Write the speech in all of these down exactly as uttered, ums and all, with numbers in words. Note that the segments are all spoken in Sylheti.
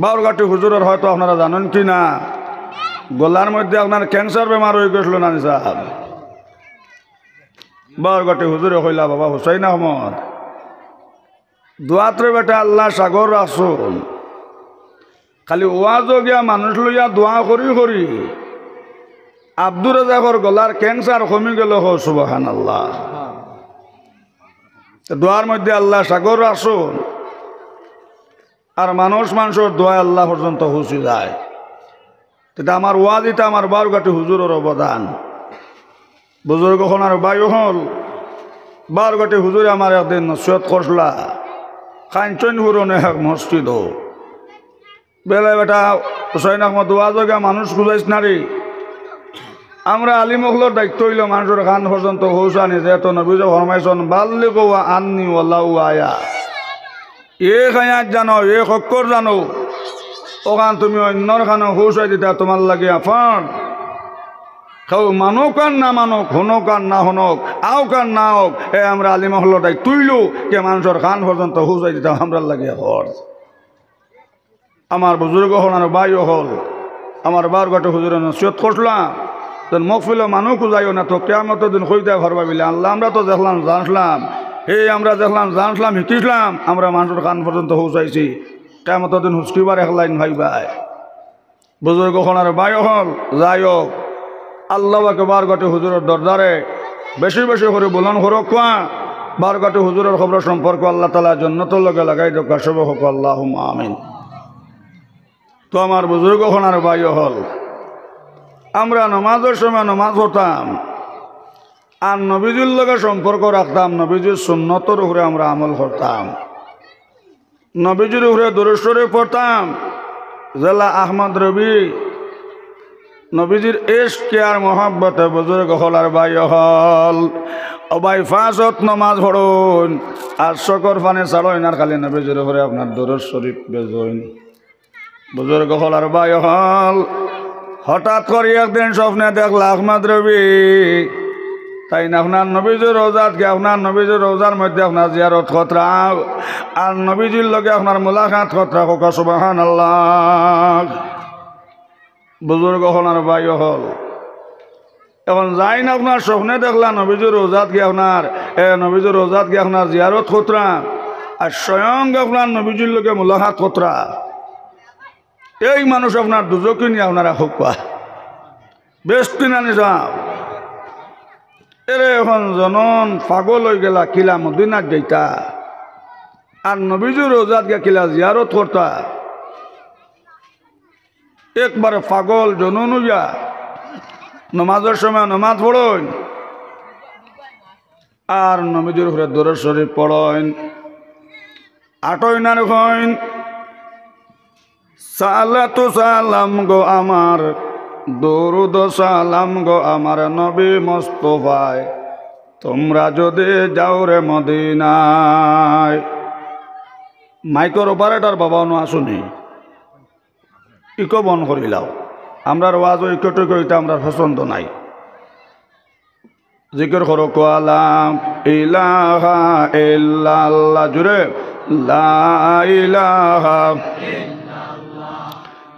বাউরঘাটি হুজুরর হয়তো আপনারা জানইন কি না, গলার মধ্যে আপনার ক্যান্সার বেমার অইগেছিল না নি সাব? বাউরঘাটি হুজুরে কইলা, "বাবা হুসাইন আহমদ, দোয়াত রে বেটা আল্লায় সাগর রাখছইন, খালি ওয়াজো গিয়া মানুষ লইয়া দোয়া করি করি আব্দুর রাজ্জাকর গলার ক্যান্সার কমি গেল।" কও সুবহানাল্লাহ। তো দোয়ার মধ্যে আল্লায় সাগর রাখছইন। আর মানুষ মানষর দোয়ায় আল্লা পর্যন্ত পৌঁছি যায়। ইটা আমার ওয়াজ, ইটা আমার বাউরঘাটি হুজুরর অবদান। বুজুর্গ অকল আর ভাই অকল, বাউরঘাটি হুজুরে আমার একদিন নসিহত করছলা, কাঞ্চনপুরর এক মসজিদো। বেলা বেটা হুসাইন আহমদ, ওয়াজো গিয়া মানুষ খুজাইস না রে। আমরা আলিম অকলর দায়িত্ব অইলো মানষর কান পর্যন্ত পৌঁছানি, যেহেতু নবীজি ফরমাইছইন, "বাল্লিগু আন্নি ওয়ালাউ আয়া।" এক আয়াত জানো, এক অক্ষর জানো, অখান তুমি অইন্যর কানো পৌঁছাই দিতা তুমার লাগি আফার। কেউ মানুক আর না মানুক, হুনক আর না হুনক, আউক আর না আউক, এ আমরা আলিম অকলর দায়িত্ব অইলো যে মানষর কান পর্যন্ত পৌঁছাই দিতা আমরার লাগি আফার। আমার বুজুর্গ অকল আর ভাই অকল, আমার বাউরঘাটি হুজুরে নসিহত করছলা, যেন মহফিলো মানুষ খুজাইও না, তো কিয়ামতর দিন কইতায় পারবা বিলে, "আল্লা, আমরা তো দেখলাম, জানছলাম, হে আমরা দেখলাম, জানছলাম, হিকিছলাম, আমরা মানষর কান পর্যন্ত পৌঁছাইছি, কিয়ামতর দিন হুচকিবার এক লাইন পাইবায়।" বুজুর্গ অকল আর ভাই অকল, যাই হোক, আল্লা পাকে বাউরঘাটি হুজুরর দরজারে বেশি বেশি করি বুলন্দ করউক্কা, বাউরঘাটি হুজুরর কবর সম্পর্ক আল্লা তাআলায় জন্নতর লগে লাগাই দেউক্কা, সবে কউক্কা আল্লাহুম্মা আমিন। তো আমার বুজুর্গ অকল আর ভাই অকল, আমরা নমাজর সময় নমাজ পড়তাম, আর নবীজির লগে সম্পর্ক রাখতাম, নবীজির সুন্নতর উপরে আমরা আমল করতাম। নবীজির উপরে দুরূদ শরীফ পড়তাম, যেলা আহমদ রবি, নবীজির ইশকে আর মহব্বতে বুজুর্গ অকল আর ভাই অকল, ও ভাই, পাঁচ ওয়াক্ত নমাজ পড়ইন, আর চকুর পানি ছাড়ইন, আর খালি নবীজির উপরে আপনার দুরূদ শরীফ বেজইন। বুজুর্গ অকল আর ভাই অকল, হঠাৎ করি একদিন স্বপ্নে দেখলা আহমদ রবি, তাইন আপনার নবীজির রওজাত গিয়া, আপনার নবীজির রওজার মধ্যে আপনার জিয়ারত করতরা, আর নবীজির লগে আপনার মুলাকাত করতরা, কউক্কা সুবহানাল্লাহ। বুজুর্গ অকল আর ভাই অকল, অখন যাইন আপনার স্বপ্নে দেখলা নবীজির রওজাত গিয়া আপনার, এ, নবীজির রওজাত গিয়া আপনার জিয়ারত করতরা, আর স্বয়ং আপনার নবীজির লগে মুলাকাত করতরা। এই মানুষ আপনার দুজখি নি আপনারা কউক্কা, বেহেস্তি না নি সাব? এরে অখন জনন পাগল অইগেলা, কিলা মদিনাত যাইতা, আর নবীজির রওজাত গিয়া কিলা জিয়ারত করতা। একবারে পাগল জনন অইয়া নমাজর সময় নমাজ পড়ইন, আর নবীজির উপরে দুরূদ শরীফ পড়ইন, আটইন আর কইন, "সালাতু সালাম গো আমার, দুরূদ সালাম গো আমার নবী মোস্তফায়, তুমরা যদি যাও রে মদিনায়।" মাইকর অপারেটর বাবা অনো আছো নি? ইকো বন্ধ করিলাও। আমরার ওয়াজো ইকো টিকো ইতা আমরার পছন্দ নাই। জিকির করো, কও লা ইলাহা ইল্লাল্লাহ। জোরে, লা ইলাহা,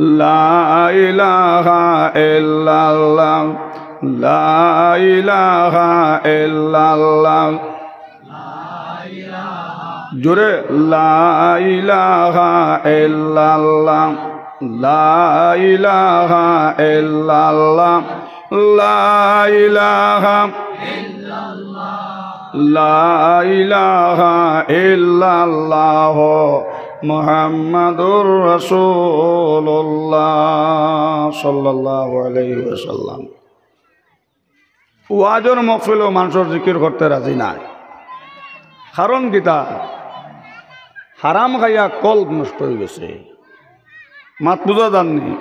লা ইলাহা ইল্লাল্লাহ, লা ইলাহা ইল্লাল্লাহ। জোরে, লা ইলাহা ইল্লাল্লাহ, লা ইলাহা ইল্লাল্লাহ, লা ইলাহা, লা ইলাহা ইল্লাল্লাহ, মুহাম্মাদুর রাসূলুল্লাহ সাল্লাল্লাহু আলাইহি ওয়াসাল্লাম। ওয়াজর মহফিলো মানষর জিকির করতে রাজি নায়। কারণ কিতা? হারাম খাইয়া কলব নষ্ট অইগেছে। মাত বুজা যার নি?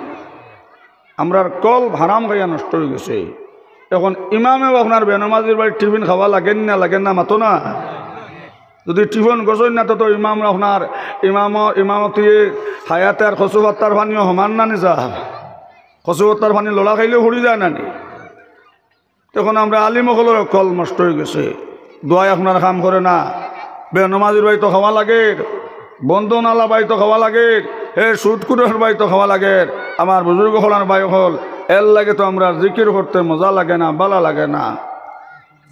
আমরার কলব হারাম খাইয়া নষ্ট অইগেছে। অখন ইমামেও আপনার বেনমাজির বাড়ির টিফিন খাওয়া লাগে নি না, লাগে না, মাতো না? যদি টিফিন গছইন না, তো, তো ইমাম আপনার, ইমাম, ইমামতি হায়াতে আর কচু পাত্তার পানিও সমান না নি সাব? কচু পাত্তার পানি লড়া খাইলেও পড়ি যায় না নি? অখন আমরা আলিম অকলর কলব নষ্ট অইগেছে, দোয়ায় আপনার কাম করে না। বেনমাজির বাড়িত খাওয়া লাগের, বন্দনালা বাড়িত খাওয়া লাগের, হে সুদখুরর ভাই তো খাওয়া লাগে, আমার বুজুর্গ অকলর ভাই অকল, এর লাগি তো আমরার জিকির করতে মজা লাগে না, ভালা লাগে না।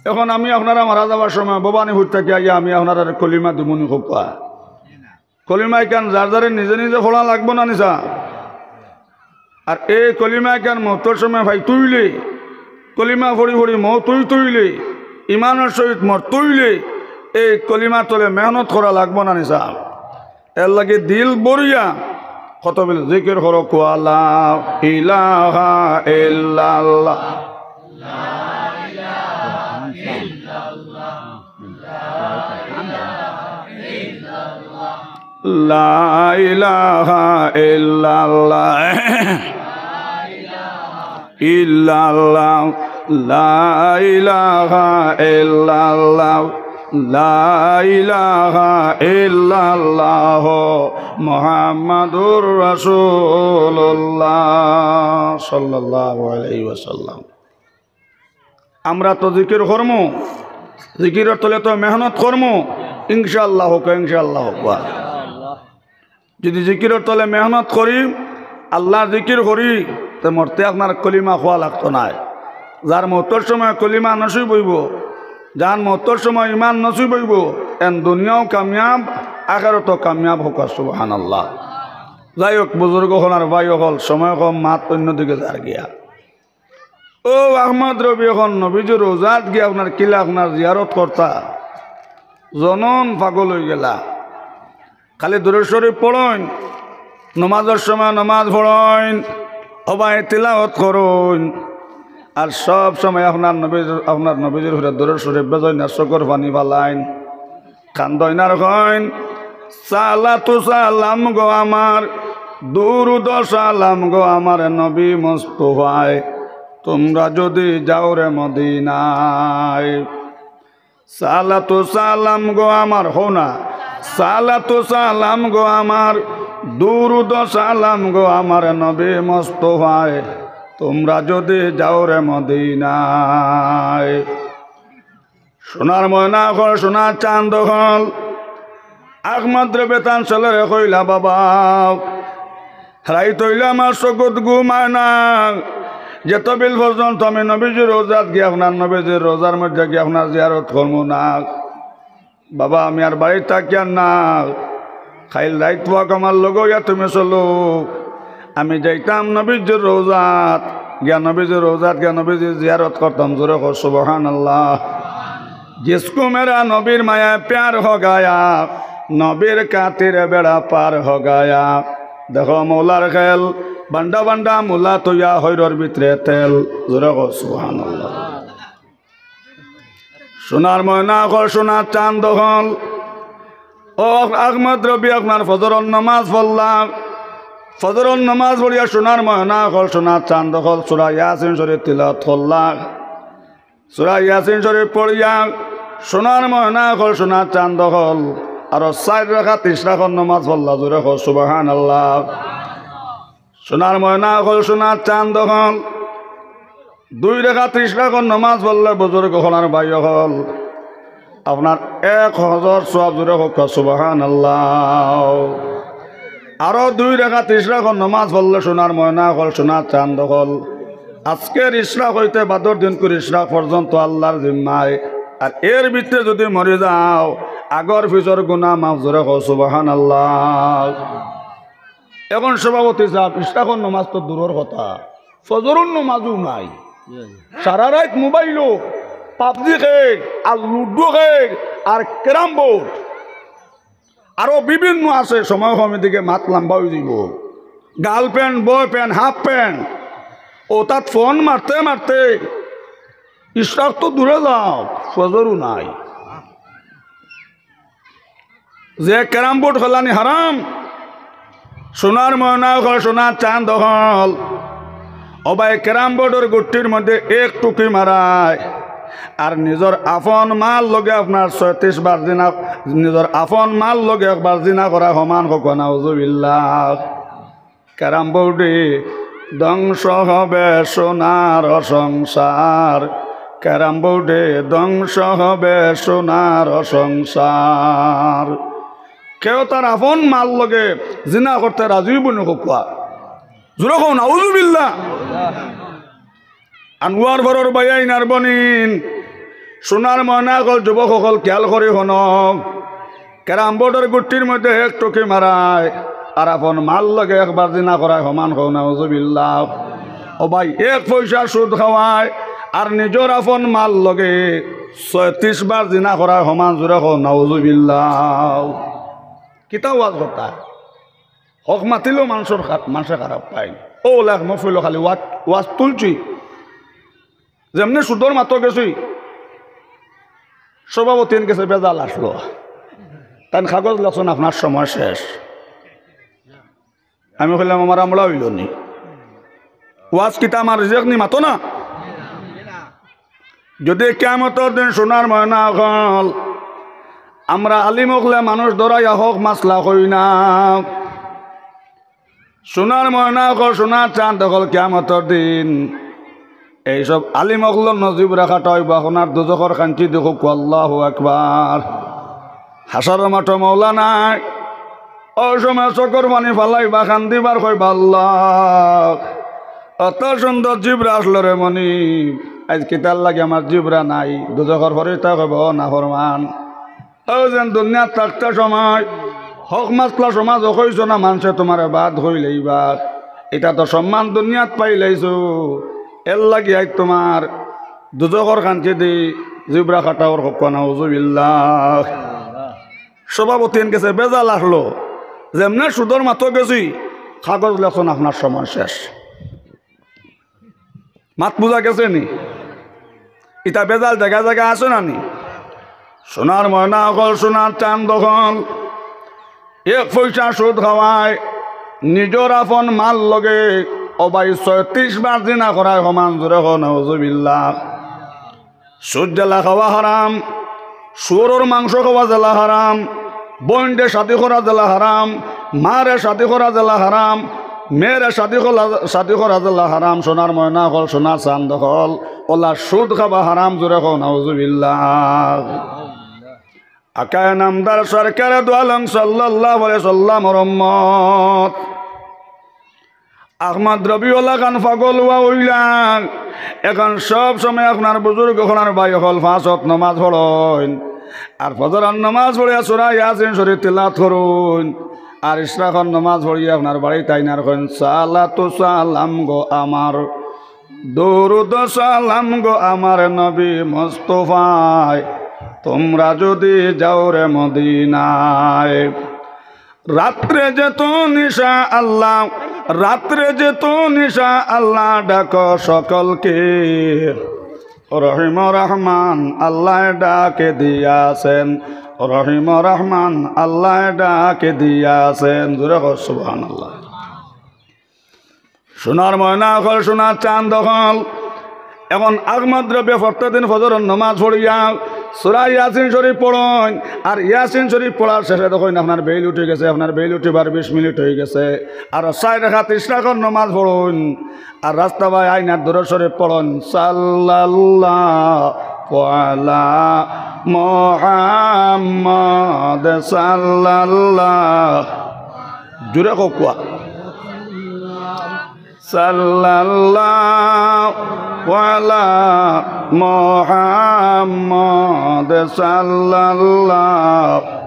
এখন আমি আপনারা মারা যাওয়ার সময় ভবানীপুর থাকি আইয়া আমি আপনারারে কলিমা দিমুনি কউক্কা। কলিমা ইখান যার যারে নিজে নিজে পড়া লাগবো না নি সাব? আর এই কলিমা ইখান মউতর সময় পাইতো অইলে, কলিমা পড়ি পড়ি মউত অইতো অইলে, ইমানর সহিত মরতো অইলে, এই কলিমার তলে মেহনত করা লাগবো না নি সাব? এর লাগি দিল ভরিয়া কত বেলা জিকির করো, কও লা ইলাহা ইল্লাল্লাহ। লা ইলাহা ইল্লাল্লাহ। ইল্লাল্লাহ। লা ইলাহা ইল্লাল্লাহ। লা ইলাহা ইল্লাল্লাহ। মুহাম্মাদুর রাসূলুল্লাহ সাল্লাল্লাহু আলাইহি ওয়াসাল্লাম। আমরা তো জিকির করমু, জিকিরর তলে তো মেহনত করমু, ইনশাআল্লাহ কউক্কা, ইনশাআল্লাহ কউক্কা। যদি জিকিরর তলে মেহনত করি, আল্লাহর জিকির করি, তে মরতে আপনার কলিমা কওয়া লাগতো নায়। যার মউতর সময় কলিমা নসিব অইবো, যার মউতর সময় ইমান নসিব অইবো, এন দুনিয়াও কামিয়াব, আখেরাতও কামিয়াব কউক্কা, সুবহানাল্লাহ। যাই হউক, বুজুর্গ অকল আর ভাই অকল, সময় কম, মাত অইন্য দিকে যার গিয়া। ও আহমদ রবি, এখন নবীজির রওজাত গিয়া আপনার কিলা আপনার জিয়ারত করতা? জনন পাগল অইগেলা। খালি দুরূদ শরীফ পড়ইন, নমাজর সময় নমাজ পড়ইন, অবায় তিলাওয়াত করইন, আর সব সময় আপনার নবীজির, আপনার নবীজির উপরে দুরূদ শরীফ বেজইন আর চউখর পানি ফালাইন। কান্দইন আর কইন, সালাতু সালাম গো আমার, দুরুদ সালাম গো আমার নবী মুস্তফায়, তুমরা যদি যাও রে মদিনায়। সালাতু সালাম গো আমার, হো না, সালাতু সালাম গো আমার, দুরুদ সালাম গো আমার নবী মুস্তফায়, তুমরা যদি যাও রে মদিনায়। সোনার ময়না অকল, সোনার চান্দ অকল, আহমদ রবি তান ছেলেরে কইলা, বাবা, রাইত অইলে আমার চউখত ঘুম আয় না, যেতবিল পর্যন্ত আমি নবীজির রওজাত গিয়া আপনার নবীজির রওজার মধ্যে গিয়া আপনার জিয়ারত করমু না। বাবা, আমি আর বাড়িত থাকিয়ার না, কাইল রাইত অউক আমার লগে অইয়া তুমি চলো, আমি যাইতাম নবীজির রওজাত গিয়া, নবীজির রওজাত গিয়া নবীজির জিয়ারত করতাম। জোরে কও সুবহানাল্লাহ। জিসকো মেরা নবীর মায়ায় প্যার হো গায়া, নবীর খাতিরে বেড়া পার হো গায়া। দেখো মৌলার খেল, বান্ডা বান্ডা মুলা থইয়া হইরর ভিতরে তেল। জোরে কও সুবহানাল্লাহ। সোনার ময়না অকল, সোনার চান্দ অকল। ও আহমদ রবি, আপনার ফজরর নমাজ পড়লা, ফজরর নমাজ পড়িয়া সোনার ময়না অকল, সোনার চান্দ অকল, সূরা ইয়াসিন শরীফ তিলাওয়াত করলা। সূরা ইয়াসিন শরীফ পড়িয়া সোনার ময়না অকল, সোনার চান্দ অকল, আরো চাইর রাকাত ইশরাকর নমাজ পড়লা। জোরে কও সুবহানাল্লাহ। সোনার ময়না অকল, সোনার চান্দ অকল, দুই রাকাত ইশরাকর নমাজ পড়লে বুজুর্গ অকল আর ভাই অকল, আপনার এক হজর সওয়াব। জোরে কও সুবহানাল্লাহ। আরো দুই রাকাত ইশরাকর নমাজ পড়লে সোনার ময়না অকল, সোনার চান্দ অকল, আজকের ইশরাক অইতে বাদর দিনকুর ইশরাক পর্যন্ত আল্লাহর জিম্মায়। আর এর ভিতরে যদি মরি যাও, আগর পিছর গুনা মাফ। জোরে কও সুবহানাল্লাহ। এখন সভাপতি সাব, ইশরাকর নমাজ তো দূরর কথা, ফজরর নমাজও নাই। সারা রাইত মোবাইলো পাবজি খেল, আর লুডো খেল, আর ক্যারাম বোর্ড, আরো বিভিন্ন আছে। সময় কম, এদিকে মাত লম্বা অইযিবো। গার্লফ্রেন্ড, বয়ফ্রেন্ড, হাফ প্যান্ট, অতাত ফোন মারতে মারতে ইশরাক তো দূরে যাও, ফজরও নাই। যে ক্যারাম বোর্ড খেলানি হারাম, সোনার ময়না অকল, সোনার চান্দ অকল, ও ভাই, ক্যারাম বোর্ডর গুট্টির মধ্যে এক টুকি মারায়, আর নিজর আপন মার লগে আপনার ছয়ত্রিশ বার জিনা, নিজর আপন মার লগে একবার জিনা করা সমান। কও নাউজুবিল্লাহ। ক্যারাম বোর্ডে ধ্বংস হবে সোনার সংসার, ক্যারাম বোর্ডে ধ্বংস হবে সোনার সংসার। কেউ তার আপন মার লগে জিনা করতে রাজি অইবো নি কউক্কা? জোরে কও, নাউজুবিল্লাহ। আনোয়ার পরর ভাইয়াইন আর বইনাইন, সোনার ময়না অকল, যুবক অকল, খিয়াল করি হুনো। ক্যারাম বোর্ডর গুটির মধ্যে এক টুকি মারায়, আর আপন মার লগে একবার জিনা করায় সমান, কও নাউজুবিল্লাহ। ও ভাই, এক পয়সা সুদ খাওয়ায়, আর নিজর আপন মার লগে ছয়ত্রিশ বার জিনা করায় সমান, জোরে কও নাউজুবিল্লাহ। কিতা ওয়াজ করতা? হক মাতিলেও মানষর খা-, মানষে খারাপ পাইন। অউ লাখ মহফিলো খালি ওয়াজ, ওয়াজ তুলছি। যেমনে সুদর মাতো গেছি, সভাপতিন গেছে বেজাল আসলো। তাইন কাগজ লেখছইন, "আপনার সময় শেষ।" আমি কইলাম, "আমার আমলা অইলো নি? ওয়াজ কিতা আমার রিজেক্ট নি, মাতো না?" যদি কিয়ামতর দিন সোনার ময়না অকল, আমরা আলিম অকলে মানুষ ধরাইয়া হক মাসলা কই না, সোনার ময়না অকল, সোনার চান্দ অকল, কিয়ামতর দিন এইসব আলিম অকলর নজিব রাখাটা অইবো আপনার দুজখর কাঞ্চি দেখো, আল্লাহু আকবার। হাশরর মাঠো মওলা নাই, অউ সময় চকুর পানি ফালাইবা, কান্দিবা আর কইবা, "আল্লাহ, অত সুন্দর জিবরা আসলো রে মনিব, আইজ কিতার লাগি আমার জিবরা নাই?" দুজখর ফিরিস্তায় কইবা, "ও নাফরমান, অউ যেন দুনিয়াত থাকতে সময় হক মাসলা সমাজো কইছো না, মানষে তুমারে বাদ কইলাইবা, ইটা তো সম্মান দুনিয়াত পাইলাইছো, এরলাগি আইজ তুমার দুজখর কাঞ্চিদি জিবরা কাটা অর কউক্কা নাউজুবিল্লাহ।" সভাপতিন গেছে বেজাল আসলো, যেমনে সুদর মাতো গেছি, কাগজ লেখছইন, "আপনার সময় শেষ।" মাত বুঝা গেছে নি? ইতা বেজাল জাগা জাগা আছে না নি? সোনার ময়না অকল, সোনার চান্দ অকল, এক পয়সা সুদ খাওয়ায়, নিজর আপন মার লগে, ও ভাই, ছয়ত্রিশ বার জিনা করায় সমান, জোরে কও নাউজুবিল্লাহ। সুদ যেলা খাওয়া হারাম, শুয়োরর মাংস খাওয়া যেলা হারাম, বইনরে শাদি করা যেলা হারাম, মারে শাদি করা যেলা হারাম, মেয়েরে শাদি করা, শাদি করা যেলা হারাম, সোনার ময়না অকল, সোনার চান্দ অকল, অলা সুদ খাওয়া হারাম, জোরে কও নাউজুবিল্লাহ। আকায়ে নামদার সরকারে দু আলম সাল্লাল্লাহু আলাইহি সাল্লামর উম্মত। আহমদ রবিউল্লাহ খান পাগল অওয়া অইলা। এখন সব সময় আপনার বুজুর্গ অকল আর ভাই অকল পাঁচ ওয়াক্ত নমাজ পড়ইন, আর ফজরর নমাজ পড়িয়া সূরা ইয়াসিন শরীফ তিলাওয়াত করইন, আর ইশরাকর নমাজ পড়িয়া আপনার বাড়িত আইন আর কইন, "সালাতু সালাম গো আমার, দুরুদ সালাম গো আমার নবী মুস্তফায়, তুমরা যদি যাও রে মদিনায়।" রাত্রে যেত নিশা আল্লাহ, রাত্রে যেত নিশা আল্লাহ, ডাকো সকলকে। রহিম রহমান আল্লাহ ডাকে দিয়াছেন, রহিম রহমান আল্লাহ ডাকে দিয়াছেন। জোরে কও সুবহানাল্লাহ। সোনার ময়না অকল, সোনার চান্দ অকল। এখন আহমদ রবি প্রত্যেকদিন ফজরর নমাজ পড়িয়া সূরা ইয়াসিন শরীফ পড়ইন, আর ইয়াসিন শরীফ পড়ার শেষে দেখইন আপনার বেইল উঠি গেছে, আপনার বেইল উঠিবার বিশ মিনিট অই গেছে, আর চাইর রাকাত ইশরাকর নমাজ পড়ইন, আর রাস্তা বায় আইন আর দুরুদ শরীফ পড়ইন, সাল্লাল্লাহু আলা মুহাম্মদ সাল্লাল্লাহু, জোরে কউক্কা। সাল্লাল্লাহু আলা মুহাম্মদ সাল্লাল্লাহু।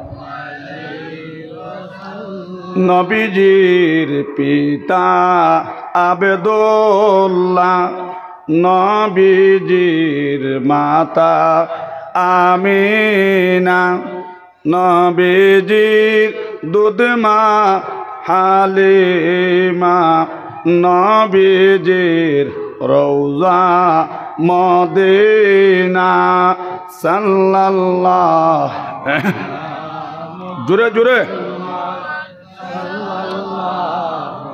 নবীজির পিতা আব্দুল্লাহ, নবীজির মাতা আমিনা, নবীজির দুধমা হালিমা, নবীজির রওজা মদিনা, সাল্লাল্লাহু, জোরে জোরে,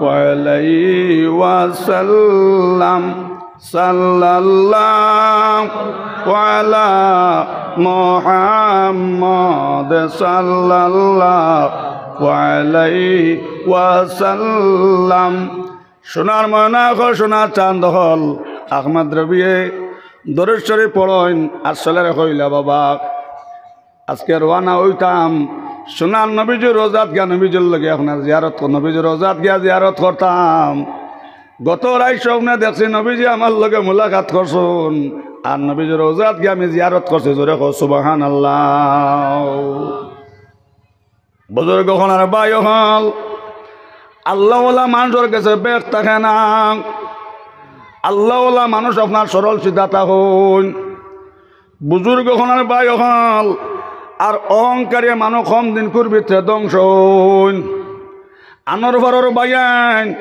আলাইহি ওয়াসাল্লাম। সাল্লাল্লাহু আলা মুহাম্মদ সাল্লাল্লাহু আলাইহি ওয়াসাল্লাম। সোনার ময়না অকল, সোনার চান্দ অকল, আহমদ রবিয়ে দুরুদ শরীফ পড়ইন, আর ছেলেরে কইলা, "বাবা, আজকে রওয়ানা অইতাম, সোনার নবীজির রোজাত গিয়া নবীজির লগে আপনার জিয়ারত কর-, নবীজির রোজাত গিয়া জিয়ারত করতাম। গত রাইত স্বপ্নে দেখছি নবীজি আমার লগে মুলাকাত করছইন, আর নবীজির রোজাত গিয়া আমি জিয়ারত করছি। জোরে কও সুবহানাল্লাহ। বুজুর্গ অকল আর ভাই অকল, আল্লাহওয়ালা মানুষর গেছে বেগ থাকে না। আল্লাহওয়ালা মানুষ আপনার সরল সিধা থাকইন। বুজুর্গ অকল আর ভাই অকল, আর অহংকারী মানুষ কম দিনকুর ভিতরে ধ্বংস অইন। আনোয়ার ফারর ভাইয়াইন,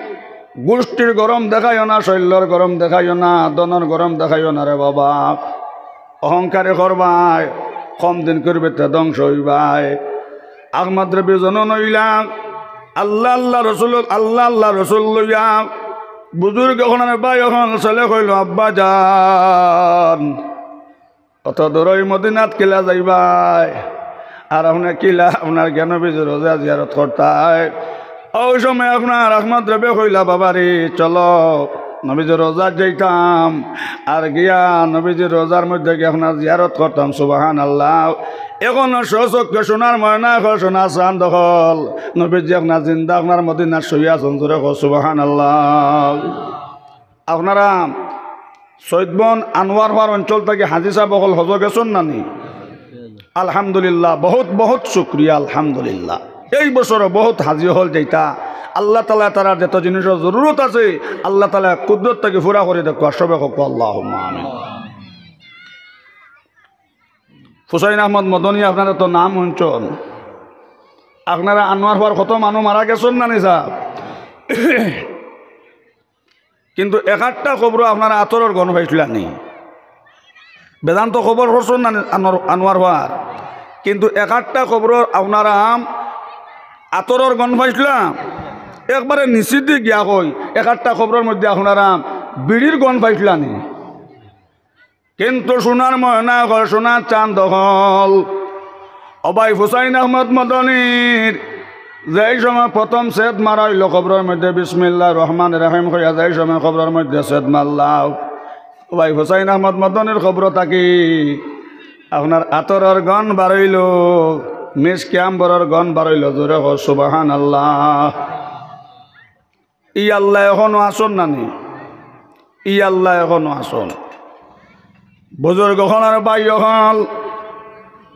গুষ্টির গরম দেখাইও না, শইল্লর গরম দেখাইও না, ধনর গরম দেখাইও না রে বাবা। অহংকারী করবায়, কম দিনকুর ভিতরে ধ্বংস অইবায়। আহমদ রবি জনন অইলা, আল্লাহ আল্লাহ রসুল, আল্লাহ আল্লাহ রসুল লইয়া। বুজুর্গ অকল আর ভাই অকল, ছেলে কইল, "আব্বা জান, অত দূরই মদিনাত কিলা যাইবায়? আর আপনে কিলা আপনার গিয়া নবীজির রোজা জিয়ারত করতায়?" অউ সময় আপনার আহমদ রবি কইলা, "বাবা রে, চলো নবীজির রোজাত যাইতাম, আর গিয়া নবীজির রোজার মধ্যে গিয়া আপনার জিয়ারত করতাম।" সুবহানাল্লাহ। অখনো স্বচক্ষে সোনার ময়না অকল, সোনার চান্দ অকল, নবীজি আপনার জিন্দা আপনার মদিনাত শুইয়া আছইন। জোরে কও সুবহানাল্লাহ। আপনারা সৈয়দবন আনোয়ার ফার অঞ্চল থাকি হাজি সাব অকল হজো গেছইন না নি? আলহামদুলিল্লাহ, বহুত বহুত শুকরিয়া, আলহামদুলিল্লাহ। এই বছরও বহুত হাজি অকল যাইতা, আল্লাহ তাআলায় তারার যত জিনিসর জরুরত আছে, আল্লাহ তাআলায় কুদরত থাকি পুরা করি দেউক্কা। সবে কউক্কা আল্লাহুম্মা আমিন। হুসাইন আহমদ মদনী, আপনারা তো নাম হুনছইন, আপনারা আনোয়ার ফার কত মানুষ মারা গেছইন না নি সাব? কিন্তু এক একটা কবরো আপনারা আতরর গন্ধ পাইছলা নি? বেদান্ত কবর করছইন না আনোয়ার, আনোয়ার ফার? কিন্তু এক একটা কবরো আপনারা আতরর গন্ধ পাইছলা? একবারে নিচেদি গিয়া কই, এক একটা কবরর মধ্যে আপনারা বিড়ির গন্ধ পাইছলা নি? কিন্তু সোনার ময়না অকল, সোনার চান্দ অকল, ও ভাই হুসাইন আহমদ মদনীর যেই সময় প্রথম সেদ মারা অইলো কবরর মধ্যে, "বিসমিল্লাহির রহমানির রহিম" কইয়া যেই সময় কবরর মধ্যে সেদ মারলা, ও ভাই হুসাইন আহমদ মদনীর কবর থাকি আপনার আতরর গন্ধ বারইলো, মিসকে আম্বরর গন্ধ বারইলো। জোরে কও সুবহানাল্লাহ। ই আল্লাহ অখনো আছইন না নি? ই আল্লাহ অখনো আছইন। বুজুর্গ অকল আর ভাই অকল,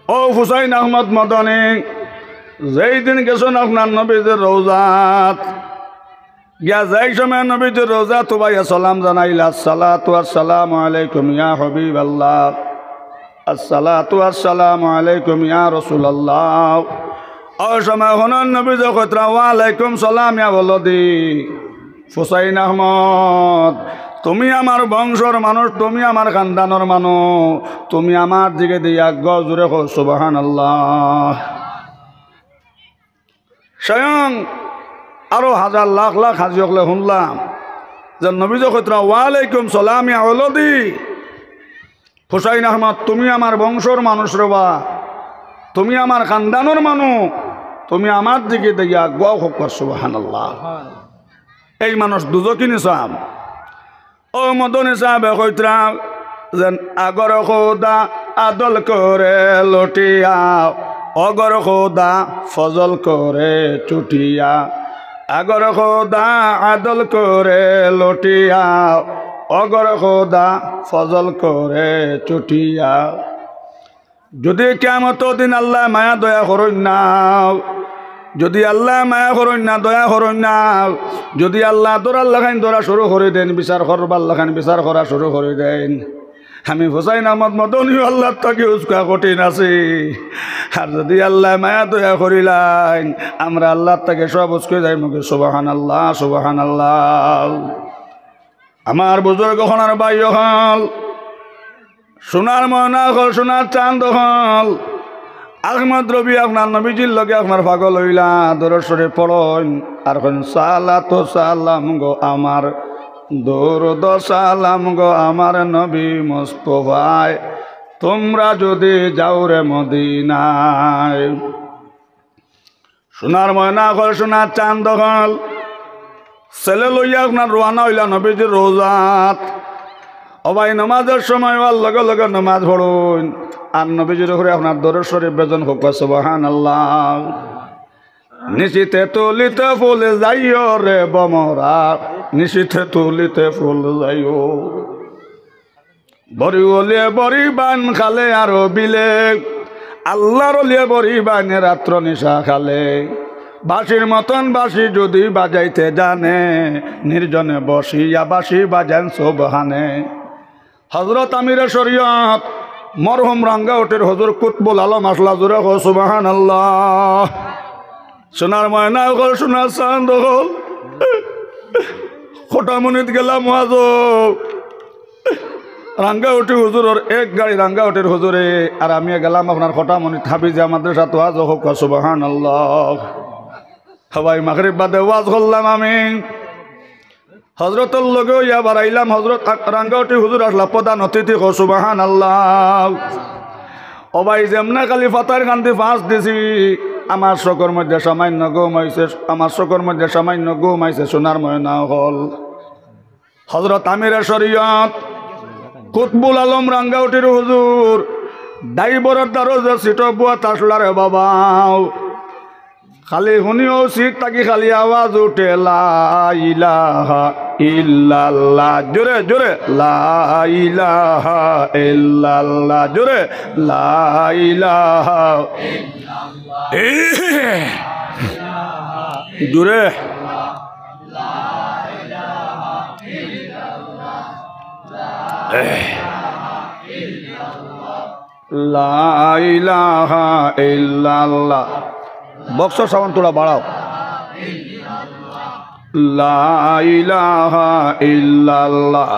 অউ হুসাইন আহমদ মদনী যেই দিন গেছইন আপনার নবীজির রওজাত, গিয়া যেই সময় নবীজির রওজাত উবাইয়া সালাম জানাইলা, "আসসালাতু আসসালামু আলাইকুম ইয়া হাবিবাল্লাহ, আসসালাতু আসসালামু আলাইকুম ইয়া রাসূলুল্লাহ।" অউ সময় অখনো নবীজি কইতরা, "ওয়ালাইকুম সালাম ইয়া ওয়ালাদি।" হুসাইন আহমদ, তুমি আমার বংশর মানুষ, তুমি আমার খানদানর মানুষ, তুমি আমার দিকে দিয়া আগুয়াও। জোরে কও সুবহানাল্লাহ। স্বয়ং আরো হাজার লাখ লাখ হাজি অকলে হুনলা যে নবীজি কইতরা, "ওয়ালাইকুম সালাম ইয়া ওয়ালাদি।" হুসাইন আহমদ, তুমি আমার বংশর মানুষ রে বা, তুমি আমার খানদানর মানুষ, তুমি আমার দিকে দিয়া আগুয়াও। কউক্কা সুবহানাল্লাহ। এই মানুষ দুজখি নি সাব। অউ মদনী সাবে কইতরা যেন, আগর খোদা আদল করে লুটিয়া, অগর খোদা ফজল করে চুটিয়া, আগর খোদা আদল করে লুটিয়া, অগর খোদা ফজল করে চুটিয়া। যদি কিয়ামতর দিন আল্লায় মায়া দয়া করইন না, যদি আল্লায় মায়া করইন না, দয়া করইন না, যদি আল্লায় ধরার লাখান ধরা শুরু করি দেইন, বিচার করবার লাখান বিচার করা শুরু করি দেইন, আমি হুসাইন আহমদ মদনীও আল্লার থাকি উস্কা কঠিন আছি। আর যদি আল্লায় মায়া দয়া করিলাইন, আমরা আল্লার থাকি সব উস্কি যাইমুগি। সুবহানাল্লাহ, সুবহানাল্লাহ। আমার বুজুর্গ অকল আর ভাই অকল, সোনার ময়না অকল, সোনার চান্দ অকল, আহমদ রবি আপনার নবীজির লগে আপনার পাগল অইলা, দরুদ শরিফ পড়ইন আর কইন, "সালাতু সালাম গো আমার, দুরুদ সালাম গো আমার নবী মুস্তফায়, তুমরা যদি যাও রে মদিনায়।" সোনার ময়না অকল, সোনার চান্দ অকল, ছেলে লইয়া আপনার রওয়ানা অইলা নবীজির রওজাত। ও ভাই, নমাজর সময় অওয়ার লগে লগে নমাজ পড়ইন। আর নবীজির উপরে আপনার দরুদ শরীফ বেজন কউক্কা, সুবহানাল্লাহ। নিশিতে তুলিতে ফুল যাইও রে ভ্রমরা, নিশিতে তুলিতে ফুল যাইও। বড়ি অলিয়ে বড়ি বান খালে আর বিলে, আল্লার অলিয়ে বড়ি বানে রাত্র নিশা খালে। বাঁশির মতন বাঁশি যদি বাজাইতে জানে, নির্জনে বসিয়া বাঁশি বাজান সুবহানে। হযরত আমিরে শরিয়ত মরহুম রাঙ্গাউটির হুজুর কুতবুল আলম আছলা, জুরে কও সুবহানাল্লাহ। সোনার ময়না অকল, সোনার চান্দ অকল, কটামনিত গেলাম ওয়াজো। রাঙ্গাউটি হুজুরর এক গাড়ি রাঙ্গাউটির হুজুরে, আর আমি গেলাম আপনার কটামনিত হাফিজিয়া মাদ্রাসাত ওয়াজো, কউক্কা সুবহানাল্লাহ। হাবাই মাগরিব বাদে ওয়াজ করলাম আমি। হজরতর লগে অইয়া বারাইলাম, হজরত আ-, রাঙ্গাউটি হুজুর আছলা প্রধান অতিথি, কও সুবহানাল্লাহ। ও ভাই, যেমনে খালি ফাতাইর কান্দি ফাঁস দিছি, আমার চকুর মধ্যে সামান্য ঘুম আইছে, আমার চকুর মধ্যে সামান্য ঘুম আইছে, সোনার ময়না অকল। হজরত আমিরে শরিয়ত কুতবুল আলম রাঙ্গাউটির হুজুর, ড্রাইভারর দ্বারো যে সিটো বওয়াত আছলা রে বাবা, খালি হুনিও সিট থাকি খালি আওয়াজ উঠে, লা ইলাহা ইল্লাল্লাহ। জোরে, জোরে, লা ইলাহা ইল্লাল্লাহ। জোরে, লা ইলাহা। জোরে। লা ইলাহা ইল্লাল্লাহ। বক্সর সাউন্ড থুড়া বাড়াও। লা ইলাহা ইল্লাল্লাহ।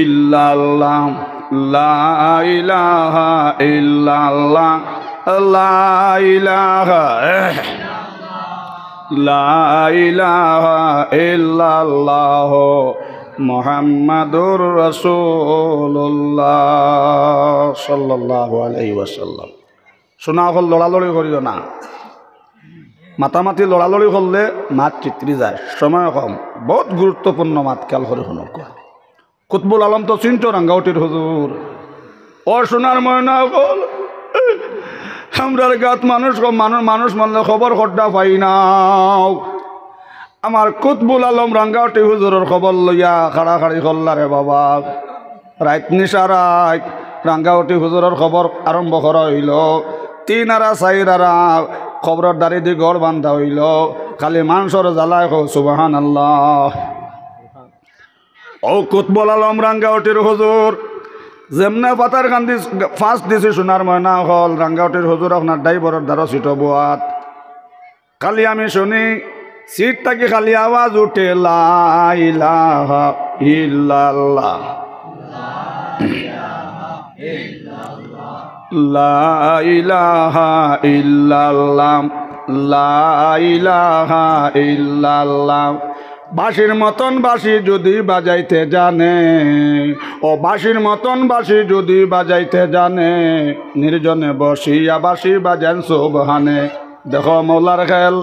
ইল্লাল্লাহ, লা ইলাহা ইল্লাল্লাহ, লা ইলাহা, লা ইলাহা ইল্লাল্লাহ, মুহাম্মাদুর রাসূলুল্লাহ সাল্লাল্লাহু আলাইহি ওয়াসাল্লাম। সোনা অকল, লড়ালড়ি করিও না। মাতামাতি লড়ালড়ি করলে মাত চিত্রি যায়, সময় কম। বহুত গুরুত্বপূর্ণ মাত, খেয়াল করি হুনো। কুতবুল আলম তো চিনছো রাঙ্গাউটির হুজুর। ও সোনার ময়না অকল, আমরার গাত মানুষ কম, মানুষ, মানুষ মরলে খবর খড্ডা পাই না। আমার কুতবুল আলম রাঙ্গাউটি হুজুরর খবর লইয়া কাড়াকাড়ি করলা রে বাবা। রাইত নিশা রাইত রাঙ্গাউটি হুজুরর খবর আরম্ভ করা অইলো। তিন আরা চাইর আরা কবরর দাড়িদি ঘর বান্ধা অইলো। খালি মানষর জ্বালায়, কও সুবহানাল্লাহ। ও কুতবুল আলম রাঙ্গাউটির হুজুর, যেমনে ফাতাইর কান্দি ফাঁস দিছি সোনার ময়না অকল, রাঙ্গাউটির হুজুর আপনার ড্রাইভারর দ্বারো সিটো বওয়াত। খালি আমি হুনি, সিট থাকি খালি আওয়াজ উঠে, লা ইলাহা ইল্লাল্লাহ, লা ইলাহা ইল্লাল্লাহ, লা ইলাহা ইল্লাল্লাহ। বাঁশির মতন বাঁশি যদি বাজাইতে জানে, ও বাঁশির মতন বাঁশি যদি বাজাইতে জানে, নির্জনে বসিয়া বাঁশি বাজান সুবহানে। দেখো মৌলার খেল,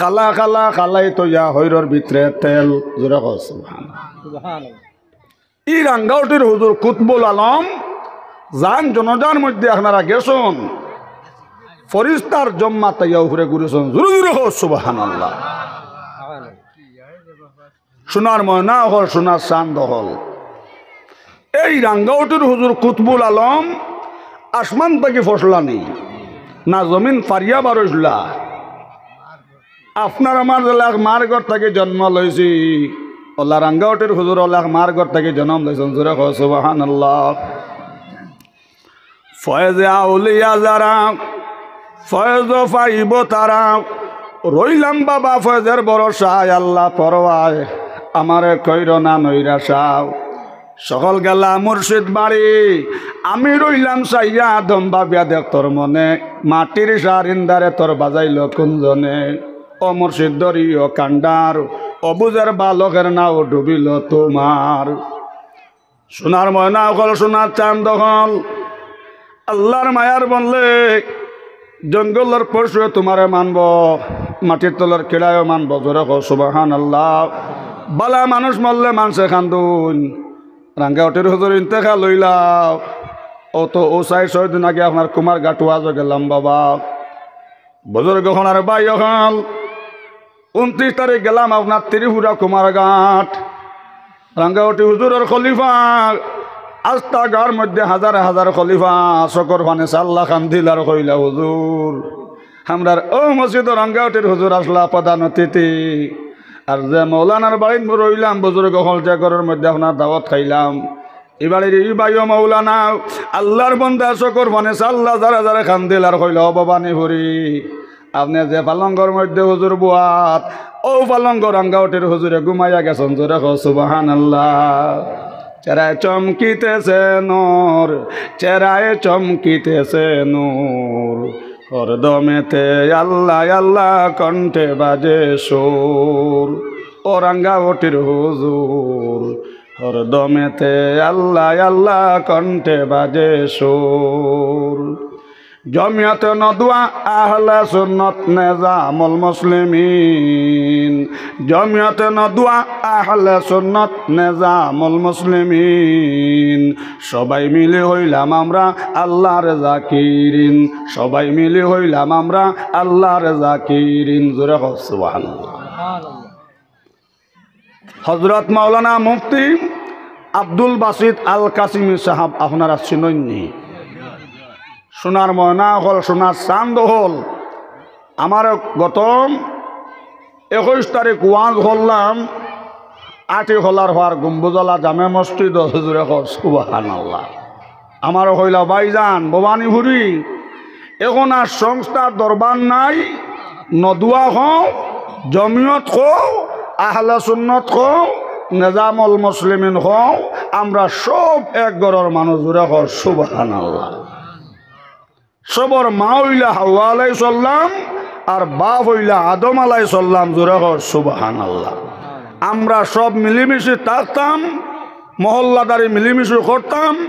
কালা কালা কালাই তৈয়া হইরর ভিতরে তেল। জোরে কও সুবহান। সুবহানাল্লাহ। ই রাঙ্গাউটির হুজুর কুতবুল আলম, জান জনজার মধ্যে আপনারা গেছইন, ফরিস্তার জম্মাত আইয়া উপরে ঘুরেছইন। জোরে জোরে কও সুবহানাল্লাহ। সোনার ময়না অকল, সোনার চান্দ অকল। এই রাঙ্গাউটির হুজুর কুতবুল আলম আসমান থাকি পড়ছলা নি, না জমিন ফাড়িয়া বারইছলা? আপনার আমার যেলা এক মার ঘর থাকি জন্ম লইছি, অলা রাঙ্গাউটির হুজুর অলা এক মার ঘর থাকি জন্ম লইছইন। জোরে কও সুবহানাল্লাহ। ফয়েজে আউলিয়া যারা, ফয়েজ পাইবো তারা। রইলাম বাবা ফয়েজর ভরসায়, আল্লাহ পরওয়ায় আমারে কইরো না নৈরাশা। সকল গেলা মুর্শিদ বাড়ি, আমি রইলাম চাইয়া। আদম ভাবিয়া দেখ তোর মনে, মাটির সারিন্দারে তোর বাজাইলো কোন জনে? ও মুর্শিদ ধরিও কান্ডার, অবুঝের বালকের নাও ডুবিলো তোমার। সোনার ময়না অকল, সোনার চান্দ অকল, আল্লার মায়ার বন্দে, জঙ্গলর পশুয়ে তুমারে মানবো, মাটির তলর কিড়ায়ও মানবো। জোরে কও সুবহানাল্লাহ। বালা মানুষ মরলে মানষে কান্দইন। রাঙ্গাউটির হুজুর ইন্তেকাল অইলা, অউ তো অউ চাইর ছয় দিন আগে আপনার কুমারঘাট ওয়াজো গেলাম বাবা। বুজুর্গ অকল আর ভাই অকল, ঊনত্রিশ তারিখ গেলাম আপনার ত্রিপুরা কুমারঘাট। রাঙ্গাউটি হুজুরর খলিফা, আস্তা গাঁওর মধ্যে হাজার হাজার খলিফা চকুর পানি ছাড়লা, কান্দিলা আর কইলা, "হুজুর, আমরার অউ মসজিদো রাঙ্গাউটির হুজুর আছলা প্রধান অতিথি, আর যে মৌলানার বাড়িত রইলাম, বুজুর্গ অকল যে ঘরর মধ্যে আপনার দাওয়াত খাইলাম, ই বাড়ির ই ভাইও মৌলানা, আল্লার বন্দা চকুর পানি ছাড়লা, হাজার হাজার কান্দিলা আর কইলা, 'ও ভবানীপুরি, আপনে যে পালঙ্গর মধ্যে হুজুর বওয়াত, অউ পালঙ্গ রাঙ্গাউটির হুজুরে ঘুমাইয়া গেছইন।' জোরে কও সুবহানাল্লাহ। চেহারায় চমকিতেছে নূর, চেহারায় চমকিতেছে নূর, হরদমেতে আল্লাহ আল্লাহ কণ্ঠে বাজে সুর। ও রাঙ্গাউটির হুজুর, হরদমেতে আল্লাহ আল্লাহ কণ্ঠে বাজে সুর। জমিয়তে নদওয়া আহলে সুন্নত নিজামুল মুসলিমিন, জমিয়তে নদওয়া আহলে সুন্নত নিজামুল মুসলিমিন, সবাই মিলি হইলাম আমরা আল্লার জাকিরিন, সবাই মিলি হইলাম আমরা আল্লার জাকিরিন। জোরে কও সুবহানাল্লাহ। হজরত মাওলানা মুফতি আব্দুল বাসিত আল কাসিমি সাহেব আপনারা চিনইন নি? সোনার ময়না অকল, সোনার চান্দ অকল। আমার গত একুশ তারিখ ওয়াজ করলাম আটিখোলার পার গম্বুজওয়ালা জামে মসজিদ। জোরে কও সুবহানাল্লাহ। আমারে কইলা, "ভাইজান, ভবানীপুরি, এখন আর সংস্থার দরবার নাই, নদওয়া কও, জমিয়ত কও, আহলে সুন্নত কও, নিজামুল মুসলিমিন কও, আমরা সব এক ঘরর মানুষ।" জোরে কও সুবহানাল্লাহ। সবর মা অইলা হাওয়া আলাইহিস সালাম, আর বাপ অইলা আদম আলাইহিস সালাম। জোরে কও সুবহানাল্লাহ। আমরা সব মিলিমিশি থাকতাম, মহল্লাদারি মিলিমিশি করতাম,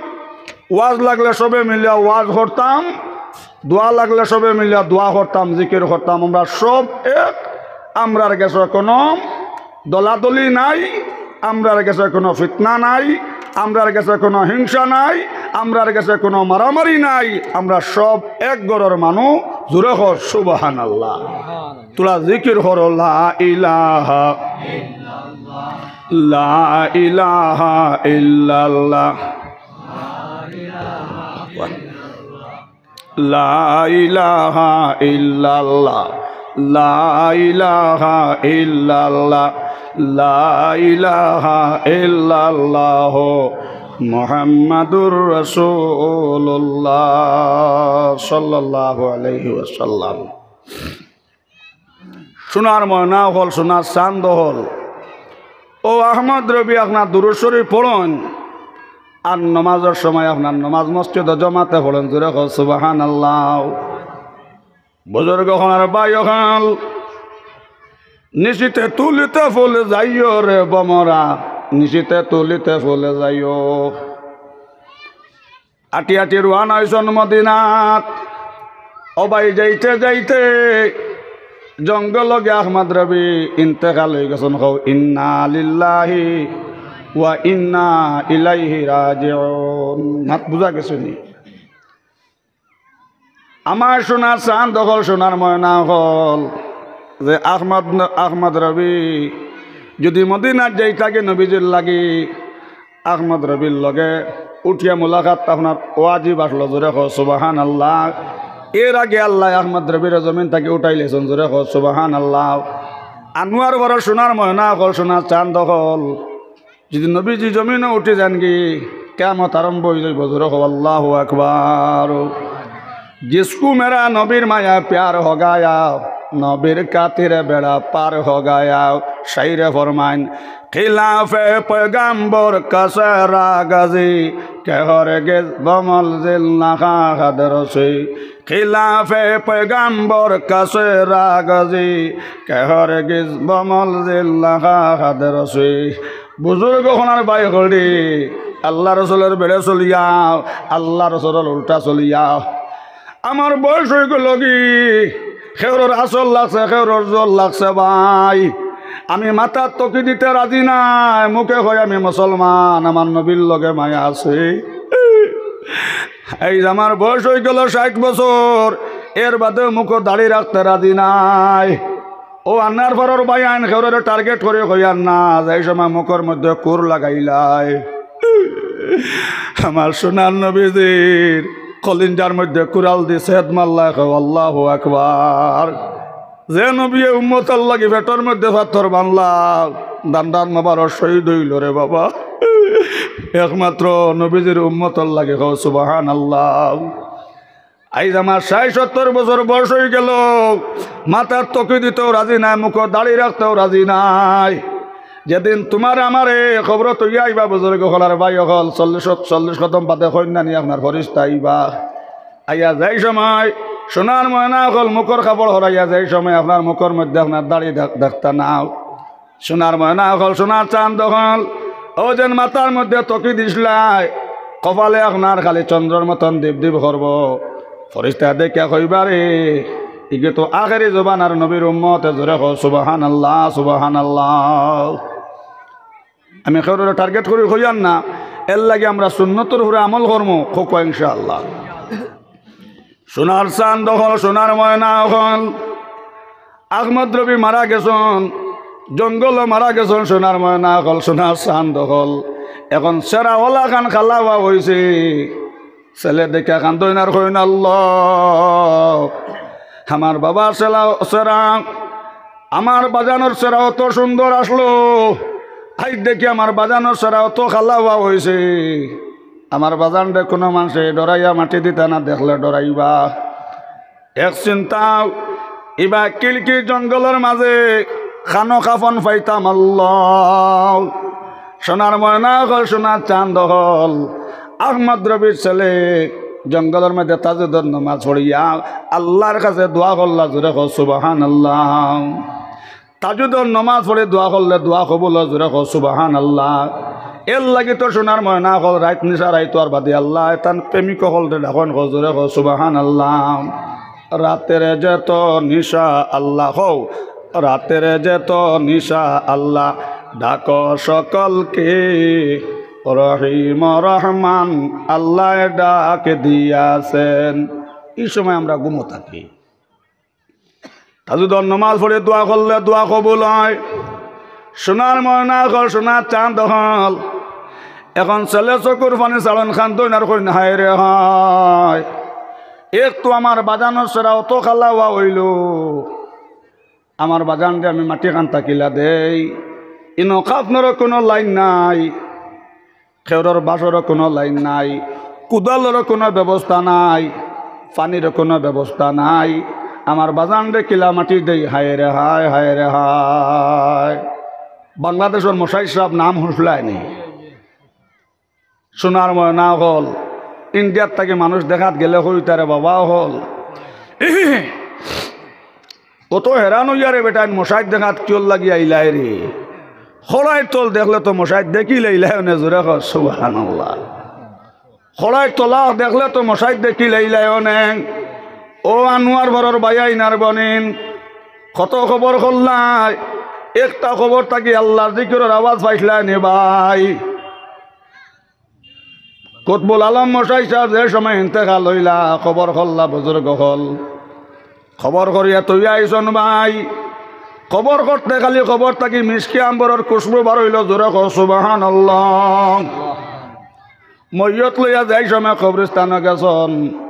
ওয়াজ লাগলে সবে মিলিয়া ওয়াজ করতাম, দোয়া লাগলে সবে মিলিয়া দোয়া করতাম, জিকির করতাম। আমরা সব এক, আমরার গেছে কোনো দলাদলি নাই, আমরার গেছে কোনো ফিতনা নাই, আমরার গেছে কোনো হিংসা নাই, আমরার গেছে কোনো মারামারি নাই। আমরা সব এক ঘরর মানুষ। জোরে কও সুবহানাল্লাহ। তোরা জিকির করো, লা ইলাহা, লা ইলাহা ইল্লাল্লাহ। লা ইলাহা ইল্লাল্লাহ, লা ইলাহা ইল্লাল্লাহ, লা ইলাহা ইল্লাল্লাহ, মুহাম্মাদুর রাসূলুল্লাহ সাল্লাল্লাহু আলাইহি ওয়াসাল্লাম। সোনার ময়না অকল, সোনার চান্দ অকল। ও আহমদ রবি, আপনার দুরূদ শরীফ পড়ইন, আর নমাজর সময় আপনার নমাজ মসজিদো জমাতে পড়ইন। জোরে কও সুবহানাল্লাহ। বুজুর্গ অকল আর ভাই অকল, নিশিতে তুলিতে ফুল যাইও রে ভমরা, নিশিতে তুলিতে ফুল যাইও। আটি আটি রওয়ানা অইছইন মদিনাত। ও ভাই, যাইতে যাইতে জঙ্গলো গিয়া আহমদ রবি ইন্তেকাল অইগেছইন। কও, ইন্না লিল্লাহি ওয়া ইন্না ইলাইহি রাজিউন। মাত বুজা গেছে নি? আমার সোনার চান্দ অকল, সোনার ময়না অকল, যে আহমদ, আহমদ রবি যুদি মদিনাত যাইতাগি নবীজির লাগি, আহমদ রবির লগে উঠিয়া মুলাকাত আপনার ওয়াজিব আছলো। জোরে কও সুবহানাল্লাহ। এর আগে আল্লায় আহমদ রবিরে জমিন থাকি উঠাইলাইছইন। জোরে কও সুবহানাল্লাহ। আনোয়ার পাড়ার সোনার ময়না অকল, সোনার চান্দ অকল, যুদি নবীজি জমিনো উঠি যাইনগি, কিয়ামত আরম্ভ অইযাইবো। জোরে কও আল্লাহু আকবার। জিসকু মেরা নবীর মায়া প্যার হো গায়া, নবীর খাতিরে বেড়া পার হো গায়া। শাইরে ফরমাইন, খিলাফে পয়গাম্বর কাসে রাগাজি, কে হরগিজ বমলজিল নাখা খাদরসি। খিলাফে পয়গাম্বর কাসে রাগাজি, কে হরগিজ বমলজিল নাখা খাদরসি। বুজুর্গ অকল আর ভাই অকল রে, আল্লার রসুলর বেড়ে চলিয়া, আল্লার রসুলর উল্টা চলিয়া, আমার বয়স অইগেলোগি, কেউরর আছর লাগছে, কেউরর জোর লাগছে ভাই। আমি মাথাত টকি দিতে রাজি নায়, মুখে কই আমি মুসলমান, আমার নবীর লগে মায়া আছে। এই যে আমার বয়স অইগেলো ষাইট বছর, এর বাদেও মুখো দাড়ি রাখতে রাজি নায়। অউ আন্নার পরর ভাইয়াইন কেউররে target করি কইয়ার না, যেই সময় মুখর মধ্যে কুর লাগাইলায়। আমার সোনার নবীজির কলিঞ্জার মধ্যে কুড়াল দি ছেদ মারলায়, কও আল্লাহু আকবার। যে নবীয়ে উম্মতর লাগি পেটর মধ্যে পাথর বানলা, দান্দান মোবারক শহীদ অইলো রে বাবা। একমাত্র নবীজির উম্মতর লাগি, কও সুবহানাল্লাহ। আইজ আমার ষাইট সত্তর বছর বয়স অইগেলো, মাথাত টকি দিতেও রাজি নায়, মুখো দাড়ি রাখতেও রাজি নায়। যেদিন তুমারে আমারে কবরো থইয়া আইবা বুজুর্গ অকল আর ভাই অকল, চল্লিশ, চল্লিশ কদম বাদে কইন্না নি আপনার ফিরিস্তা আইবা। আইয়া যেই সময় সোনার ময়না অকল মুখর কাপড় হরাইয়া, যেই সময় আপনার মুখর মধ্যে আপনার দাড়ি দেখ-, দেখতা নায়। সোনার ময়না অকল, সোনার চান্দ অকল, অউ যেন মাথার মধ্যে টকি দিছলায়, কপালে আপনার খালি চন্দ্রর মতন দীপ দীপ করবো। ফিরিস্তায় দেখিয়া কইবা রে, ইগে তো আখেরি জমানার নবীর উম্মত, জোরে কও সুবহানাল্লাহ, সুবহানাল্লাহ। আমি কেউররে target করি কইয়ার না, এরলাগি আমরা সুন্নতর উপরে আমল করমু, কউক্কা ইনশাআল্লাহ। সোনার চান্দ অকল, সোনার ময়না অকল। আহমদ রবি মারা গেছইন, জঙ্গলো মারা গেছইন, সোনার ময়না অকল, সোনার চান্দ অকল। এখন চেহারা অলাখান কালা অইছে। ছেলে দেখিয়া কান্দইন আর কইন, "আল্লাহ, আমার বাবার ছেলা-, চেহারা, আমার বাজানর চেহারা অত সুন্দর আছলো, আইজ দেখি আমার বাজানর চেহারা অত কালা অইছে।" আমার বাজানরে কুনু মানষে ডরাইয়া মাটি দিতা না দেখলে ডরাইবা। এক চিন্তা, ইবা কিলকি জঙ্গলর মাজে কানো কাফন পাইতাম আল্লাহ। সোনার ময়না অকল, সোনার চান্দ অকল, আহমদ রবির ছেলে জঙ্গলর মাজে তাহাজ্জুদর নমাজ পড়িয়া আল্লার কাছে দোয়া করলা, জোরে কও সুবহানাল্লাহ। তাহাজ্জুদর নমাজ পড়ি দোয়া করলে দোয়া কবুল অয়, জোরে কও সুবহানাল্লাহ। এরলাগি তো সোনার ময়না অকল রাইত নিশা রাইত অওয়ার বাদে আল্লায় তান প্রেমিক অকলরে ডাকইন, কও জোরে কও সুবহানাল্লাহ। রাতের যত নিশা আল্লাহ, কও, রাতের যত নিশা আল্লাহ, ডাকো সকলকে, রহিম রহমান আল্লায় ডাক দিয়াছেন। ই সময় আমরা ঘুমো থাকি। তাহাজ্জুদর নমাজ পড়ি দোয়া করলে দোয়া কবুল অয়। সোনার ময়না অকল, সোনার চান্দ অকল। এখন ছেলে চকুর পানি ছাড়ইন, কান্দইন আর কইন, "হায় রে হায়, এক তো আমার বাজানর চেহারা অত কালা অইলো, আমার বাজানরে আমি মাটি কান্তা কিলা দেই, ইনো কাফনরও কুনু লাইন নাই।" কেউরর বাসরও কুনু লাইন নাই, কুদালরও কুনু ব্যবস্থা নাই, পানিরও কুনু ব্যবস্থা নাই। আমার বাজানরে কিলা মাটি দেই, হায় রে হায়, হায় রে হায়। বাংলাদেশর মশাই সাব নাম হুনছলায় নি? সোনার ময়না অকল, ইন্ডিয়ার থাকি মানুষ দেখাত গেলে কইতা রে বাবা অকল। অত হেরান অইয়া রে বেটাইন মশাইর দেখাত কিওর লাগি আইলায় রে? খড়াইর তল দেখলে তো মশাইর দেখিলাইলায় অনে, জোরে কও সুবহানাল্লাহ। খড়াইর তলা দেখলে তো মশাইর দেখিলাইলায় অনে। ও আনোয়ার বড়র ভাইয়াইন আর বইনাইন, কত খবর করলায়, একটা খবর থাকি আল্লার জিকিরর আওয়াজ পাইছলায় নি ভাই? কুতবুল আলম মশাই সাব যে সময় ইন্তেকাল অইলা, খবর করলা বুজুর্গ অকল, খবর করিয়া থইয়া আইছইন ভাই। খবর করতে খালি খবর থাকি মিশকে আম্বরর খুশবু বার অইলো, জোরে কও সুবহানাল্লাহ। মইয়ত লইয়া যেই সময় কবরস্থানো গেছইন,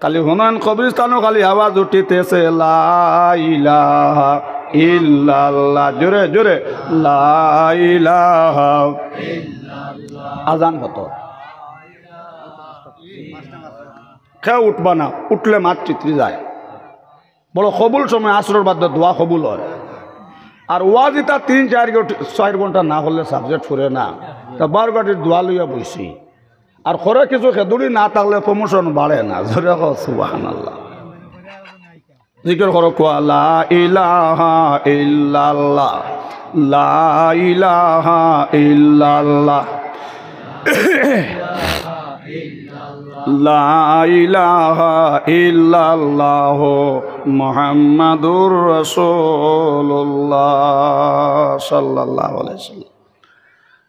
খালি হুনইন কবরস্থানো খালি আওয়াজ উঠিতেছে, "লা ইলাহা ইল্লাল্লাহ।" জোরে, জোরে, "লা ইলাহা।" আজান কত? কেউ উঠবা না, উঠলে মাত চিত্রি যায়। বড় কবুল সময়, আসরর বাদে দোয়া কবুল অয়। আর ওয়াজ ইতা তিন চাইর ঘট-, চাইর ঘন্টা না করলে subject ফুরে না। তা বারো ঘটির দোয়া লইয়া বইছি। আর করে কিছু খেদুড়ি না থাকলে promotion বাড়ে না। জোরে কও সুবহানাল্লাহ। জিকির করো, কও, "লা ইলাহা ইল্লাল্লাহ, লা ইলাহা ইল্লাল্লাহ।" লা ইলাহা ইল্লাল্লাহ মুহাম্মাদুর রাসূলুল্লাহ সাল্লাল্লাহু আলাইহি ওয়াসাল্লাম।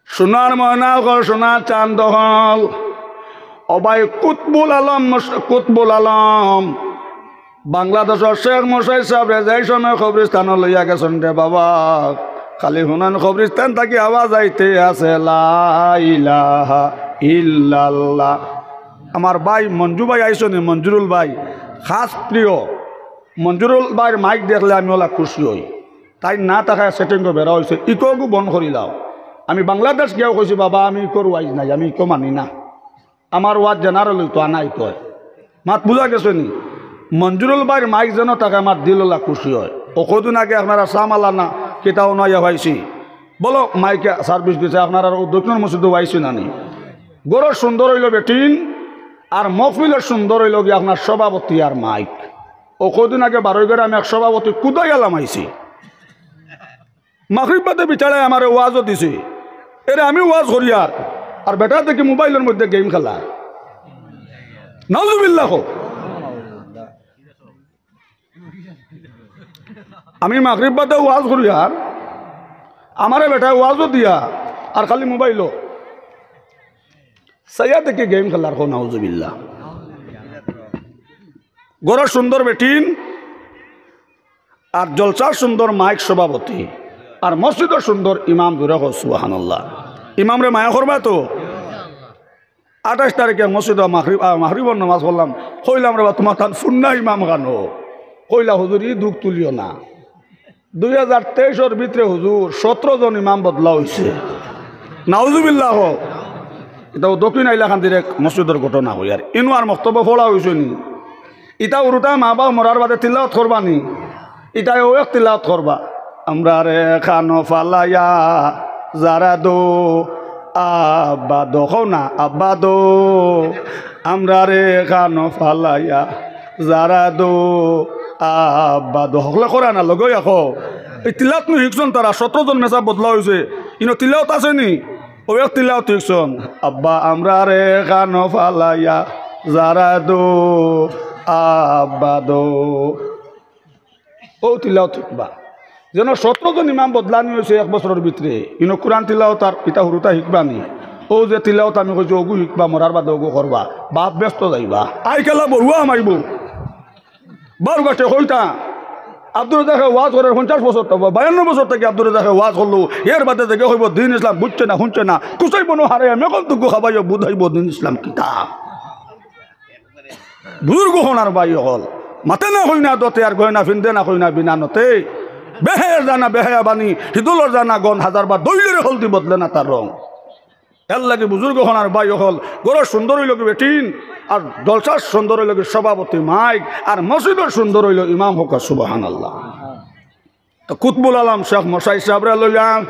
সোনার ময়না অকল, সোনার চান্দ অকল, ও ভাই কুতবুল আলম, কুতবুল আলম, বাংলাদেশর শেখ মশাই সাবরে যেই সময় কবরস্থানো লইয়া গেছইন রে বাবা, খালি হুনইন কবরস্থান থাকি আওয়াজ আইতে আছে, "লা ইলাহা ইল্লাল্লাহ।" আমার ভাই মঞ্জু ভাই আইছইন নি, মঞ্জুরুল ভাই, খাস প্রিয়। মঞ্জুরুল ভাইর মাইক দেখলে আমি অলা খুশি অই। তাইন না থাকায় setting-ও বেড়া অইছে, ইকোগু বন্ধ করিলাও। আমি বাংলাদেশ গিয়াও কইছি, "বাবা, আমি ইকোর ওয়াইজ নাই, আমি ইকো মানি না।" আমার ওয়াজ general অইতো, আনা অইতো। মাত বুঝা গেছে নি? মঞ্জুরুল ভাইর মাইক যেন থাকে, আমার দিল অলা খুশি অয়। ও কদিন আগে আপনারা সামালা না, কিতা অনো আইয়া পাইছি। বলো, মাইকে service দিছে, আপনারার অউ দক্ষিণ মসজিদো পাইছি না নি? ঘরর সুন্দর অইলো বেটিন, আর মহফিলর সুন্দর অইলো গিয়া আপনার সভাপতি আর মাইক। ও কদিন আগে বারইঘরে আমি এক সভাপতি কুদাইয়া লামাইছি। মাগরিব বাদে বেটারে আমারে ওয়াজও দিছে। এরে আমি ওয়াজ করিয়ার, আর বেটা দেখি মোবাইলর মধ্যে game খেলা। নাউজুবিল্লাহ কও। আমি মাগরিব বাদে ওয়াজ করিয়ার, আমারে বেটায় ওয়াজও দিয়া, আর খালি মোবাইলো চাইয়া দেখি game খেলার। কও নাউজুবিল্লাহ। ঘরর সুন্দর বেটিন, আর জলসার সুন্দর মাইক সভাপতি, আর মসজিদর সুন্দর ইমাম। জুরে কও সুবহানাল্লাহ। ইমামরে মায়া করবা তো? আঠাইশ তারিখে মসজিদো মাগরিব, আ, মাগরিবর নামাজ পড়লাম, কইলাম, "রে বা, তুমার তান ফুন্না ইমাম কানো?" কইলা, "হুজুর, ই দুখ তুলিও না।" দুই হাজার তেইশর ভিতরে হুজুর সতেরো জন ইমাম বদলা অইছে। নাউজুবিল্লাহ কও। ইটা অউ দক্ষিণ হাইলাকান্দির এক মসজিদর ঘটনা কইয়ার। ইনো আর মক্তবো পড়া অইছে নি? ইটা উরুটা মা বাপ মরার বাদে তিলাওত করবা নি? ইটায় অউ এক তিলাওত করবা। "আমরারে কানো ফালাইয়া যারা দো আব্বা দো", কও না, "আব্বা দো, আমরারে কানো ফালাইয়া যারা দো আব্বা দো", হকলে করে না, লগে অইয়া কও। ই তিলাওত নু হিকছইন তারা, সতেরো জন মেসাব বদলা অইছে, ইনো তিলাওত আছে নি? অউ এক তিলাওত হিকছইন, "আব্বা আমরারে কানো ফালাইয়া যারা দো আব্বা দো", অউ তিলাওত হিকবা। যেন সতেরো জন ইমাম বদলানি অইছে এক বছরর ভিতরে, ইনো কুরআন তিলাওত আর ইটা হুরুতা হিকবা নি? অউ যে তিলাওত আমি কইছি, অগু হিকবা, মরার বাদে অগু করবা, বাপ বেহেস্তো যাইবা। আইকালা বড়ুয়া হামাইবো। বারুঘাটে কইতা, আব্দুর রাজ্জাকে ওয়াজ করের পঞ্চাশ বছর তো, বায়ান্ন বছর থাকি আব্দুর রাজ্জাকে ওয়াজ করলো, এর বাদে দেখে কইবো, "দিন ইসলাম বুঝছে না, হুনছে না, কুসাই বনো হারাইয়া, মেকন তুকু খাবাইও, বুঝাইবো দিন ইসলাম কিতা।" বুজুর্গ অকল আর ভাই অকল, মাতে না কইনা দতে, আর গয়না ফিন্দে না কইনা বিনা নতে। বেহায়ার জানা বেহায়া বানি, হিদুলর জানা গন, হাজার বার দইলরে হলদি বদলে না তার রং। এর লাগি বুজুর্গ অকল আর ভাই অকল, ঘরর সুন্দর অইলো গি বেটিন, আর জলসার সুন্দর অইলো গি সভাপতি মাইক, আর মসজিদর সুন্দর অইলো ইমাম। কউক্কা সুবহানাল্লাহ। তো কুতবুল আলম শেখ মশাই সাবরে লইয়া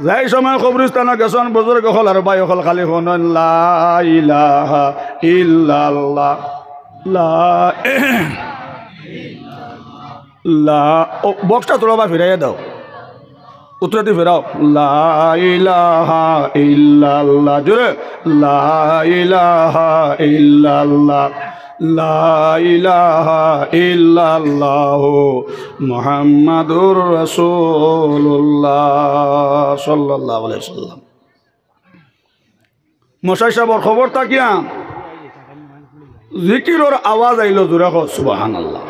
যেই সময় কবরস্থানো গেছইন, বুজুর্গ অকল আর ভাই অকল খালি হুনইন, "লা ইলাহা ইল্লাল্লাহ, লা, লা।" ও, বক্সটা থুড়া বা ফিরাইয়া দেও, উত্তরেদি ফিরাও। "লা ইলাহা ইল্লাল্লাহ", জোরে, "লা ইলাহা ইল্লাল্লাহ, লা ইলাহা ইল্লাল্লাহু মুহাম্মাদুর রাসূলুল্লাহ সাল্লাল্লাহু আলাইহি ওয়াসাল্লাম।" মশাই সাবর কবর থাকিয়া জিকিরর আওয়াজ আইলো, জোরে কও সুবহানাল্লাহ।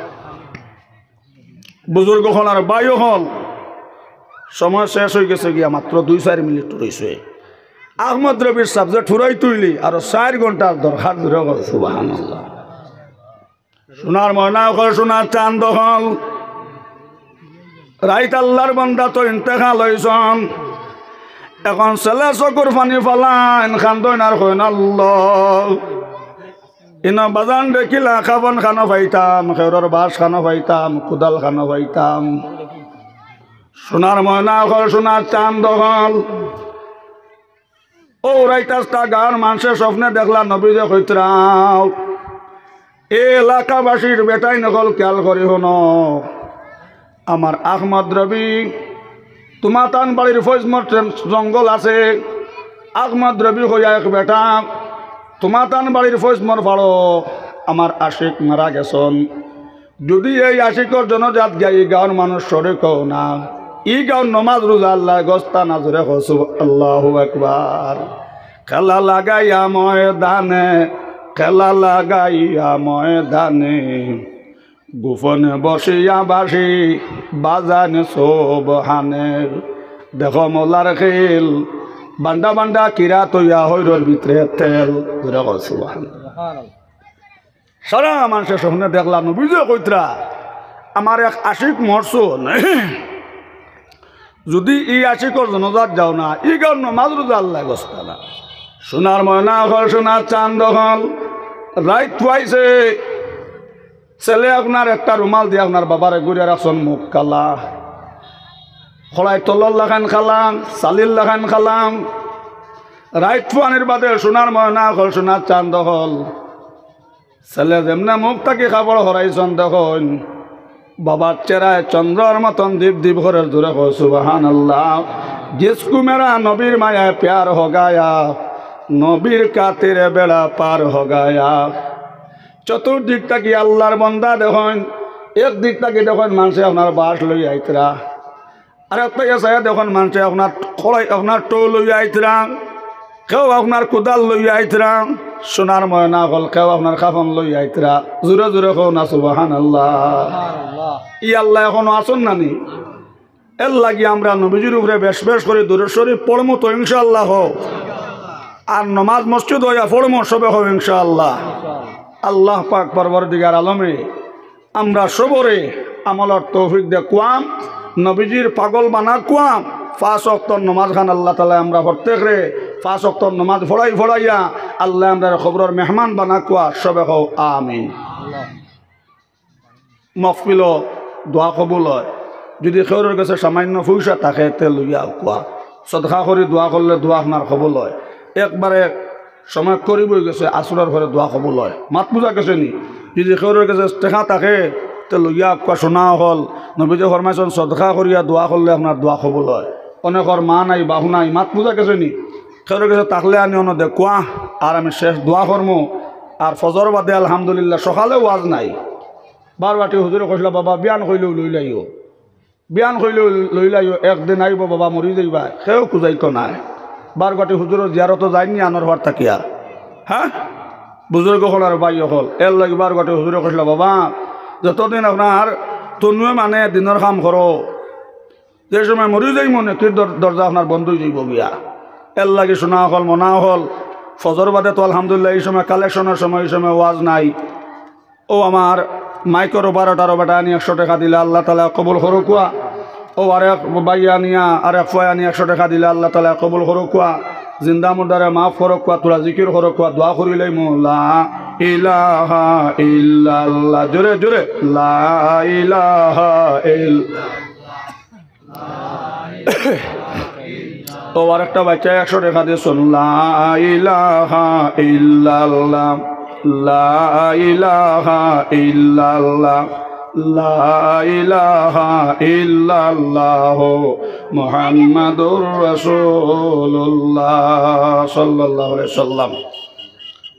বুজুর্গ অকল আর ভাই অকল, সময় শেষ অইগেছে গিয়া, মাত্র দুই চাইর মিনিট রইছে। আহমদ রবির subject ফুরাইতো অইলে আরো চাইর ঘন্টার দরকার, জোরে কও সুবহানাল্লাহ। সোনার ময়না অকল, সোনার চান্দ অকল, রাইত আল্লার বন্দা তো ইন্তেকাল অইছইন। অখন ছেলে চকুর পানি ফালাইন, কান্দইন আর কইন, "আল্লাহ, ইনো বাজানরে কিলা কাফন খানো পাইতাম, খেউরর বাশ খানো পাইতাম, কুদাল খানো পাইতাম।" সোনার ময়না অকল, সোনার চান্দ অকল, অউ রাইত আস্তা গাঁওর মানষে স্বপ্নে দেখলা নবীজিয়ে কইতরা, "এ এলাকাবাসীর বেটাইন অকল, খিয়াল করি হুনো, আমার আহমদ রবি, তুমা তান বাড়ির ফৈজমর জঙ্গল আছে, আহমদ রবি কইয়া এক বেটা, তুমাতান বাড়ির ফৈজ মোর ফাড়ো আমার আশিক মারা গেছন। যুদি এই আশিকর জনাজাত গিয়া ই গাউর মানুষ শরিক অও না, ই গাউর নমাজ রুজা আল্লায় গছতা না। জুরে কও সুব-, আল্লাহু আকবার। খেলা লাগাইয়া ময়দানে, খেলা লাগাইয়া ময়দানে, গোপনে বসিয়া বাঁশি বাজাইন সুবহানে। দেখো মৌলার খিল, বান্ডা বান্ডা কিরাত অইয়া হইরর ভিতরে তেল। জুরে কও সুবহানাল্লাহ। সারা মানষে স্বপ্নে দেখলা নবীজিয়ে কইতরা, আমার এক আশিক মরছন। যুদি ই আশিকর জনাজাত যাও না, ই গাউর নমাজ রুজা আল্লায় গছতা না। সোনার ময়না অকল, সোনার চান্দ অকল, রাইত পুয়াইছে, ছেলে আপনার একটা রুমাল দিয়া আপনার বাবারে গুড়িয়া রাখছন, মুখ কালা, খড়াই তলর লাখান কালা, চালির লাখান কালা। রাইত পুয়ানির বাদে সোনার ময়না অকল, সোনার চান্দ অকল, ছেলে যেমনে মুখ থাকি কাপড় হরাইছন, দেখইন বাবার চেহারায় চন্দ্রর মতন দীপ দীপ করের। জুরে কও সুবহানাল্লাহ। জিসকো মেরা নবীর মায়ায় প্যার হো গায়া, নবীর খাতিরে বেড়া পার হো গায়া। চতুর্দিক থাকি আল্লার বন্দা দেখইন, এক দিক থাকি দেখইন মানষে আপনার বাঁশ লইয়া আইতরা, আর একটা ইয়া চাইয়া দেখইন মানষে আপনার খড়াই, আপনার টৌ লইয়া আইতরা, কেউ আপনার কুদাল লইয়া আইতরা, সোনার ময়না অকল, কেউ আপনার কাফন লইয়া আইতরা। জুরে জুরে কও না সুবহানাল্লাহ। ই আল্লা এখনো আছন না নি? এর লাগি আমরা নবীজির উপরে বেশ বেশ করি দুরূদ শরীফ পড়মু তো ইনশাআল্লাহ। কও, আর নমাজ মসজিদ অইয়া পড়মু সবে। কও ইনশাআল্লাহ। আল্লাহ পাক পরওয়ারদিগার আলমে আমরা সবরে আমলর তৌফিক দেউক্কা, নবীজির পাগল বানাউক্কা। পাঁচ ওয়াক্তর নমাজ খান আল্লাহ তাআলায় আমরা প্রত্যেকরে পাঁচ ওয়াক্তর নমাজ পড়াই পড়াইয়া আল্লায় আমরারে কবরর মেহমান বানাউক্কা। সবে কও আমিন। মহফিলো দোয়া কবুল অয়। যুদি কেউরর গেছে সামান্য পয়সা থাকে, তে লইয়া আউক্কা। সদকা করি দোয়া করলে দোয়া আপনার কবুল অয়। একবারে সময় করিব অইগেছে, আসরর পরে দোয়া কবুল অয়। মাত বুঝা গেছে নি? যুদি কেউরর গেছে টেকা থাকে, তে লইয়া আউক্কা। সোনা অকল, নবীজিয়ে ফরমাইছন, সদকা করিয়া দোয়া করলে আপনার দোয়া কবুল অয়। অনেকর মা নাই, বাফ নাই, মাত বুঝা গেছে নি? কেউরর গেছে থাকলে আনি অনো দেউক্কা, আর আমি শেষ দোয়া করমু। আর ফজর বাদে আলহামদুলিল্লাহ, সকালে ওয়াজ নাই। বারবাটি হুজুরে কইছলা, "বাবা, বিয়ান কইলেউ লইলাইও, বিয়ান কইলেউ লইলাইও, একদিন আইবো বাবা, মরি যাইবায়, কেউ খুজাইতো নায়।" বারবাটি হুজুরর জিয়ারতো যাইন নি আনোয়ারপাড়া থাকিয়া? হ্যাঁ, বুজুর্গ অকল আর ভাই অকল, এর লাগি বারবাটি হুজুরে কইছলা, "বাবা, যতদিন আপনার তনুয়ে মানে দিনর কাম করো, যে সময় মরি যাইমু, নেকির দর-, দরজা আপনার বন্ধ অইযাইবো গিয়া।" এর লাগি সোনা অকল, মনা অকল, ফজর বাদে তো আলহামদুলিল্লাহ ই সময় কালেকশনর সময়, ই সময় ওয়াজ নাই। অউ আমার মাইকর operator বেটা আনি একশো টেকা দিলা, আল্লাহ তাআলায় কবুল করউক্কা। অউ আরেক ভাই আনিয়া, আরেক ফুয়ায় আনি একশো টেকা দিলা, আল্লাহ তাআলায় কবুল করউক্কা। জিন্দা মুর্দারে মাফ করউক্কা, থুড়া জিকির করউক্কা, দোয়া করিলাইমু। লা ইলাহা ইল্লাল্লাহ, জোরে জোরে, লা ইলাহা ইল্লাল্লাহ। অউ আরেকটা বাইচ্চায় একশো টেকা দিছন, লা ইলাহা ইল্লাল্লাহ, লা ইলাহা ইল্লাল্লাহ, লা ইলাহা ইল্লাল্লাহ, মুহাম্মাদুর রাসূলুল্লাহ সাল্লাল্লাহু আলাইহি ওয়াসাল্লাম।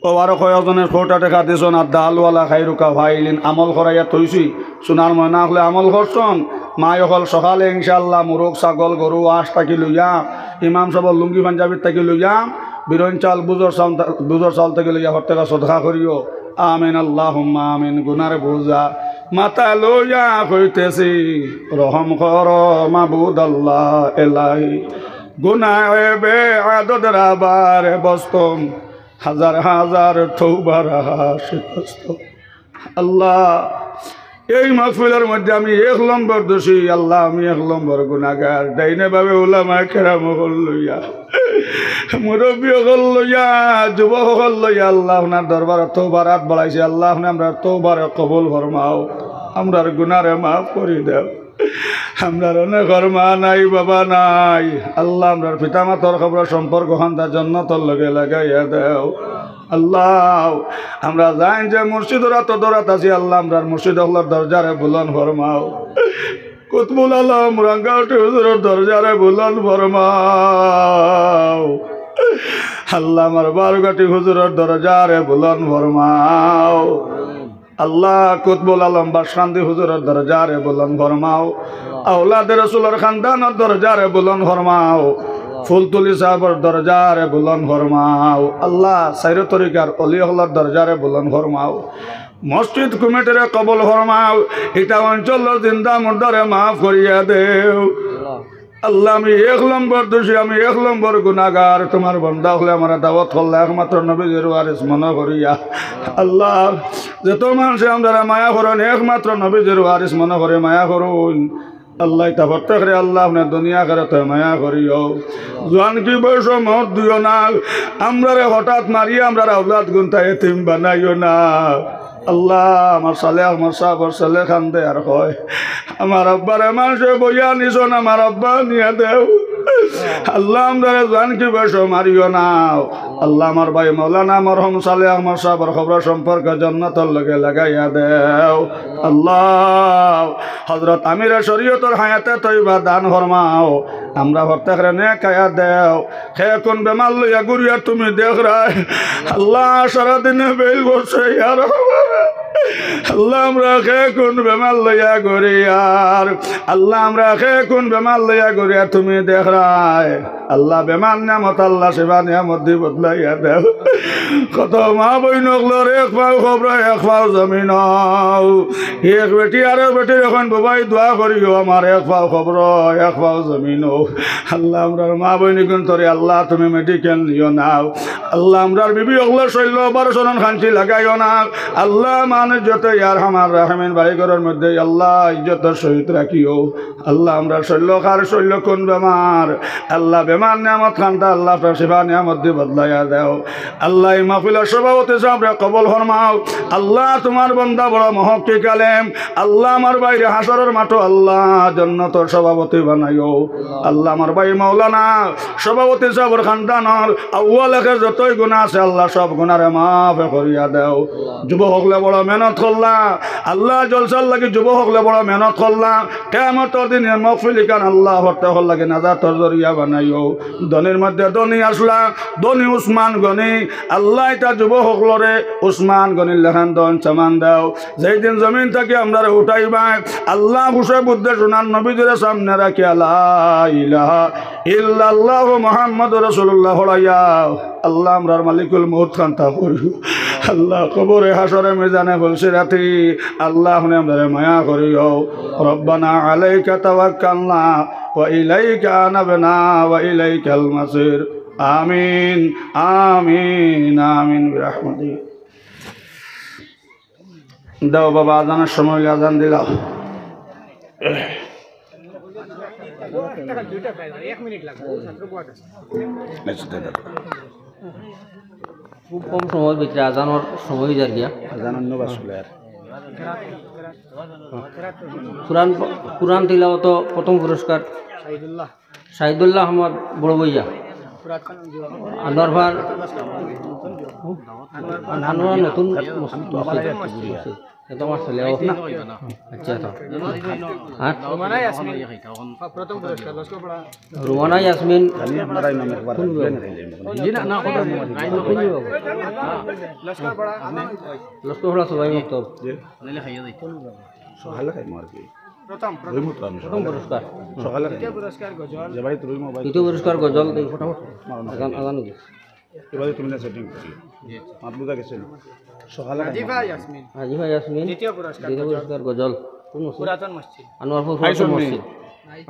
অউ আরো কয়েকজনে কয়টা টেকা দিছন, আর দালওয়ালা খাইরুকা ফাইলিন আমল করাইয়া থইছি। সোনার ময়না অকলে আমল করছন। মাই অকল সকালে ইনশাআল্লাহ মুরগ, ছাগল, গরু, আঁশ থাকি লইয়া, ইমাম সাবর লুঙ্গি পাঞ্জাবির থাকি লইয়া, বিরইন চাউল, বুজর চাউল, বুজর চাউল থাকি লইয়া প্রত্যেকে সদকা করিও। আমিন, আল্লাহুম্মা আমিন। গুনার বুজা মাথায় লইয়া কইতেছি, রহম করো মাবুদ আল্লাহ এলাহি। গুনাহে বেআদদ রাবার বস্তম, হাজার হাজার তওবার হাসিল। আল্লাহ, এই মাহফিলর মধ্যে আমি এক নম্বর দোষী, আল্লাহ, আমি এক নম্বর গুনাহগার। ডাইনে বামে উলামায়ে কেরাম অকল লইয়া, মুরব্বী অকল লইয়া, যুবক অকল লইয়া, আল্লাহ, আপনার দরবারো তওবার আত বাড়াইছি। আল্লাহ, আপনে আমরার তওবারে কবুল ফরমাও, আমরার গুনারে মাফ করি দেও। আমরার অনেকর মা নাই, বাবা নাই। আল্লাহ, আমরার পিতা মাতার কবরর সম্পর্ক খান্তা জন্নতর লগে লাগাইয়া দেও। আল্লাহ, আমরা জানি যে মুর্শিদর আতো দৌড়াত আছি, আল্লাহ, আমরার মুর্শিদ অকলর দরজারে বুলন্দ ফরমাও। কুতবুল আলম রাঙ্গাউটি হুজুরর দরজারে বুলন্দ ফরমাও। আল্লাহ আমার বারোঘাটি হুজুরর দরজারে বুলন্দ ফরমাও। আল্লাহ কুতবুল আলম বাসকান্দি হুজুরর দরজারে বুলন্দ ফরমাও। আওলাদে রসুলর খানদানর দরজারে বুলন্দ ফরমাও। ফুলতুলি সাহেবর দরজারে বুলন্দ ফরমাও। আল্লাহ চাইরো তরিকার অলি অকলর দরজারে বুলন্দ ফরমাও। মসজিদ কমিটিরে কবুল ফরমাও। ইটা অঞ্চলর জিন্দা মুর্দারে মাফ করিয়া দেও। আল্লাহ, আমি এক নম্বর দোষী, আমি এক নম্বর গুনাগার। তুমার বন্দা অকলে আমারে দাওয়াত করলা একমাত্র নবীজির ওয়ারিস মনো করিয়া। আল্লাহ, যত মানষে আমরারে মায়া করইন, একমাত্র নবীজির ওয়ারিস মনো করি মায়া করইন। আল্লাহ, ইতা প্রত্যেকরে আল্লাহ আপনে দুনিয়া আখেরাতে মায়া করিও। জোয়ান কি বয়সো মউত দিও না। আমরারে হঠাৎ মারিয়া আমরার আওলাদ গুনতা এতিম বানাইও না। আল্লাহ, আমার সালেহ আহমদ সাহেবর ছেলে কান্দে আর কয়, "আমার আব্বারে মানষে বইয়া নিছইন, আমার আব্বা নিয়া দেও।" আল্লাহ, আমরারে জোয়ান কি বয়সো মারিও না। আল্লাহ, আমার ভাই মাওলানা মরহুম সালেহ আহমদ সাহেবর কবর সম্পর্কে জান্নাতর লগে লাগাইয়া দেও। আল্লাহ, হযরত আমিরে শরীয়তর হায়াতে তৈবা দান ফরমাও। আমরা প্রত্যেকরে নেক হায়াত দেও। কে কুন বেমার লইয়া ঘুরিয়ার তুমি দেখরায়। আল্লাহ, সারাদিনে বেইল বসে ইয়ার। আল্লাহ, আমরা কে কুন বেমার লইয়া ঘুরিয়ার। আল্লাহ, আমরা কে কুন বেমার লইয়া ঘুরিয়ার তুমি দেখরায়। আল্লাহ, বেমার নিয়ামত, আল্লাহ, শিফা নিয়ামত দি বদলাইয়া দেও। কত মা বইন অকলর এক পাও কবর, এক পাও জমিন। এক বেটি আরক বেটিরে কইন, "বুবাই, দোয়া করিও, আমার এক পাও কবর, এক পাও জমিন।" আল্লাহ, আমরার মা বইন কুন তরে, আল্লাহ, তুমি মেডিকেল নিও না। আল্লাহ, আমরার বিবি অকলর শল্য অপারেশন খান্তি লাগাইও না। আল্লাহ, মান ইজ্জতে ইয়ার আরহামার রাহিমিন বাড়ি ঘরর মধ্যে, আল্লাহ, ইজ্জতর সহিত রাখিও। আল্লাহ, আমরার শল্য কার শল্য কুন বেমার, আল্লাহ, বেমার নিয়ামত খান্তা, আল্লাহ, আপনার শিফা নিয়ামত দি বদলাইয়া দেও। আল্লাহ, এই মাহফিলর সভাপতি সাহেবরে কবুল ফরমাও। আল্লাহ, তুমার বন্দা বড় মুহাক্কিক আলেম। আল্লাহ, আমার ভাইরে হাশরর মাঠো, আল্লাহ, জান্নাতর সভাপতি বানাইও। আল্লাহ, আমার ভাই মাওলানা সভাপতি সাহেবর খানদানর আউয়াল আখের যতই গুনা আছে, আল্লাহ, সব গুনারে মাফ করিয়া দেও। যুবক অকলে বড় মেহনত করলা, আল্লাহ, জলসার লাগি যুবক অকলে বড় মেহনত করলা। কিয়ামতর দিনে মহফিল ইখান আল্লাহ প্রত্যেকর লাগি নাজাতর জরিয়া বানাইও। ধনীর মধ্যে ধনী আছলা, ধনী উসমান গনি। আল্লাহ, ইতা যুবক অকলরে উসমান গনির লাখান ধন সামান দেও। যেই দিন জমিন থাকি আমরারে উঠাইবায়, আল্লাহ, খুশে বুদ্ধে সোনার নবীজিরে সামনে রাখিয়া লা ইলাহা ইল্লাল্লাহু মুহাম্মাদুর রাসূলুল্লাহ পড়াইয়া, আল্লাহ, আমরার মালিকুল মউত খান্তা করিও। আল্লাহ, কবরে হাশরে মিজানে পুলসিরাতি, আল্লাহ, আপনে আমরারে মায়া করিও। রব্বানা আলাইকা তাওয়াক্কালনা ওয়া ইলাইকা আনাবনা ওয়া ইলাইকাল মাসির। আমিন, আমিন, আমিন বিরাহমাতিকা। দাও বাবা, আজানের সময় অইলে আজান দিলাও। খুব কম সময় ভিতরে আজানর সময় অই যার গিয়া। আজান অন্য বাস খুলে আর। কুরআন, কুরআন তিলাওয়াত প্রথম পুরস্কার শাহিদুল্লাহ আহমদ বড় ভইয়া। আনোয়ার ভাই, আনোয়ার নতুন মসজিদ, মসজিদ। এটা আমার ছেলে, ও। আচ্ছা, তো। হ্যাঁ? রুমানা ইয়াসমিন। প্রথম পুরস্কার, লস্করপাড়া। রুমানা ইয়াসমিন। খালি আপনারাই নাম একবার কোন বিভাগ? জি না, না, কোথাও নেই। কোন বিভাগ? লস্করপাড়া। লস্করপাড়া সবাই মক্তব। জি। সকালে খাইমু আর কি। প্রথম, রইমু তো আমি প্রথম সকালে। পুরস্কার। সকালে খাইমু। দ্বিতীয় পুরস্কার গজল। যে বাড়িত রইমু, বাড়িত। দ্বিতীয় পুরস্কার গজল। এই ফটাফট। মারো না। আজান, আজান অই গেছে। এবারে তুমি না সেটিং করি। মাহমুদা গেছে না। সকালে খাইমু। আজিফা ইয়াসমিন। আজিফা ইয়াসমিন। দ্বিতীয় পুরস্কার দ্বিতীয় গজল। পুরস্কার গজল। কোন মসজিদ? পুরাতন মসজিদ। আনোয়ারপুর হাই পুরাতন সুন্নি। মসজিদ।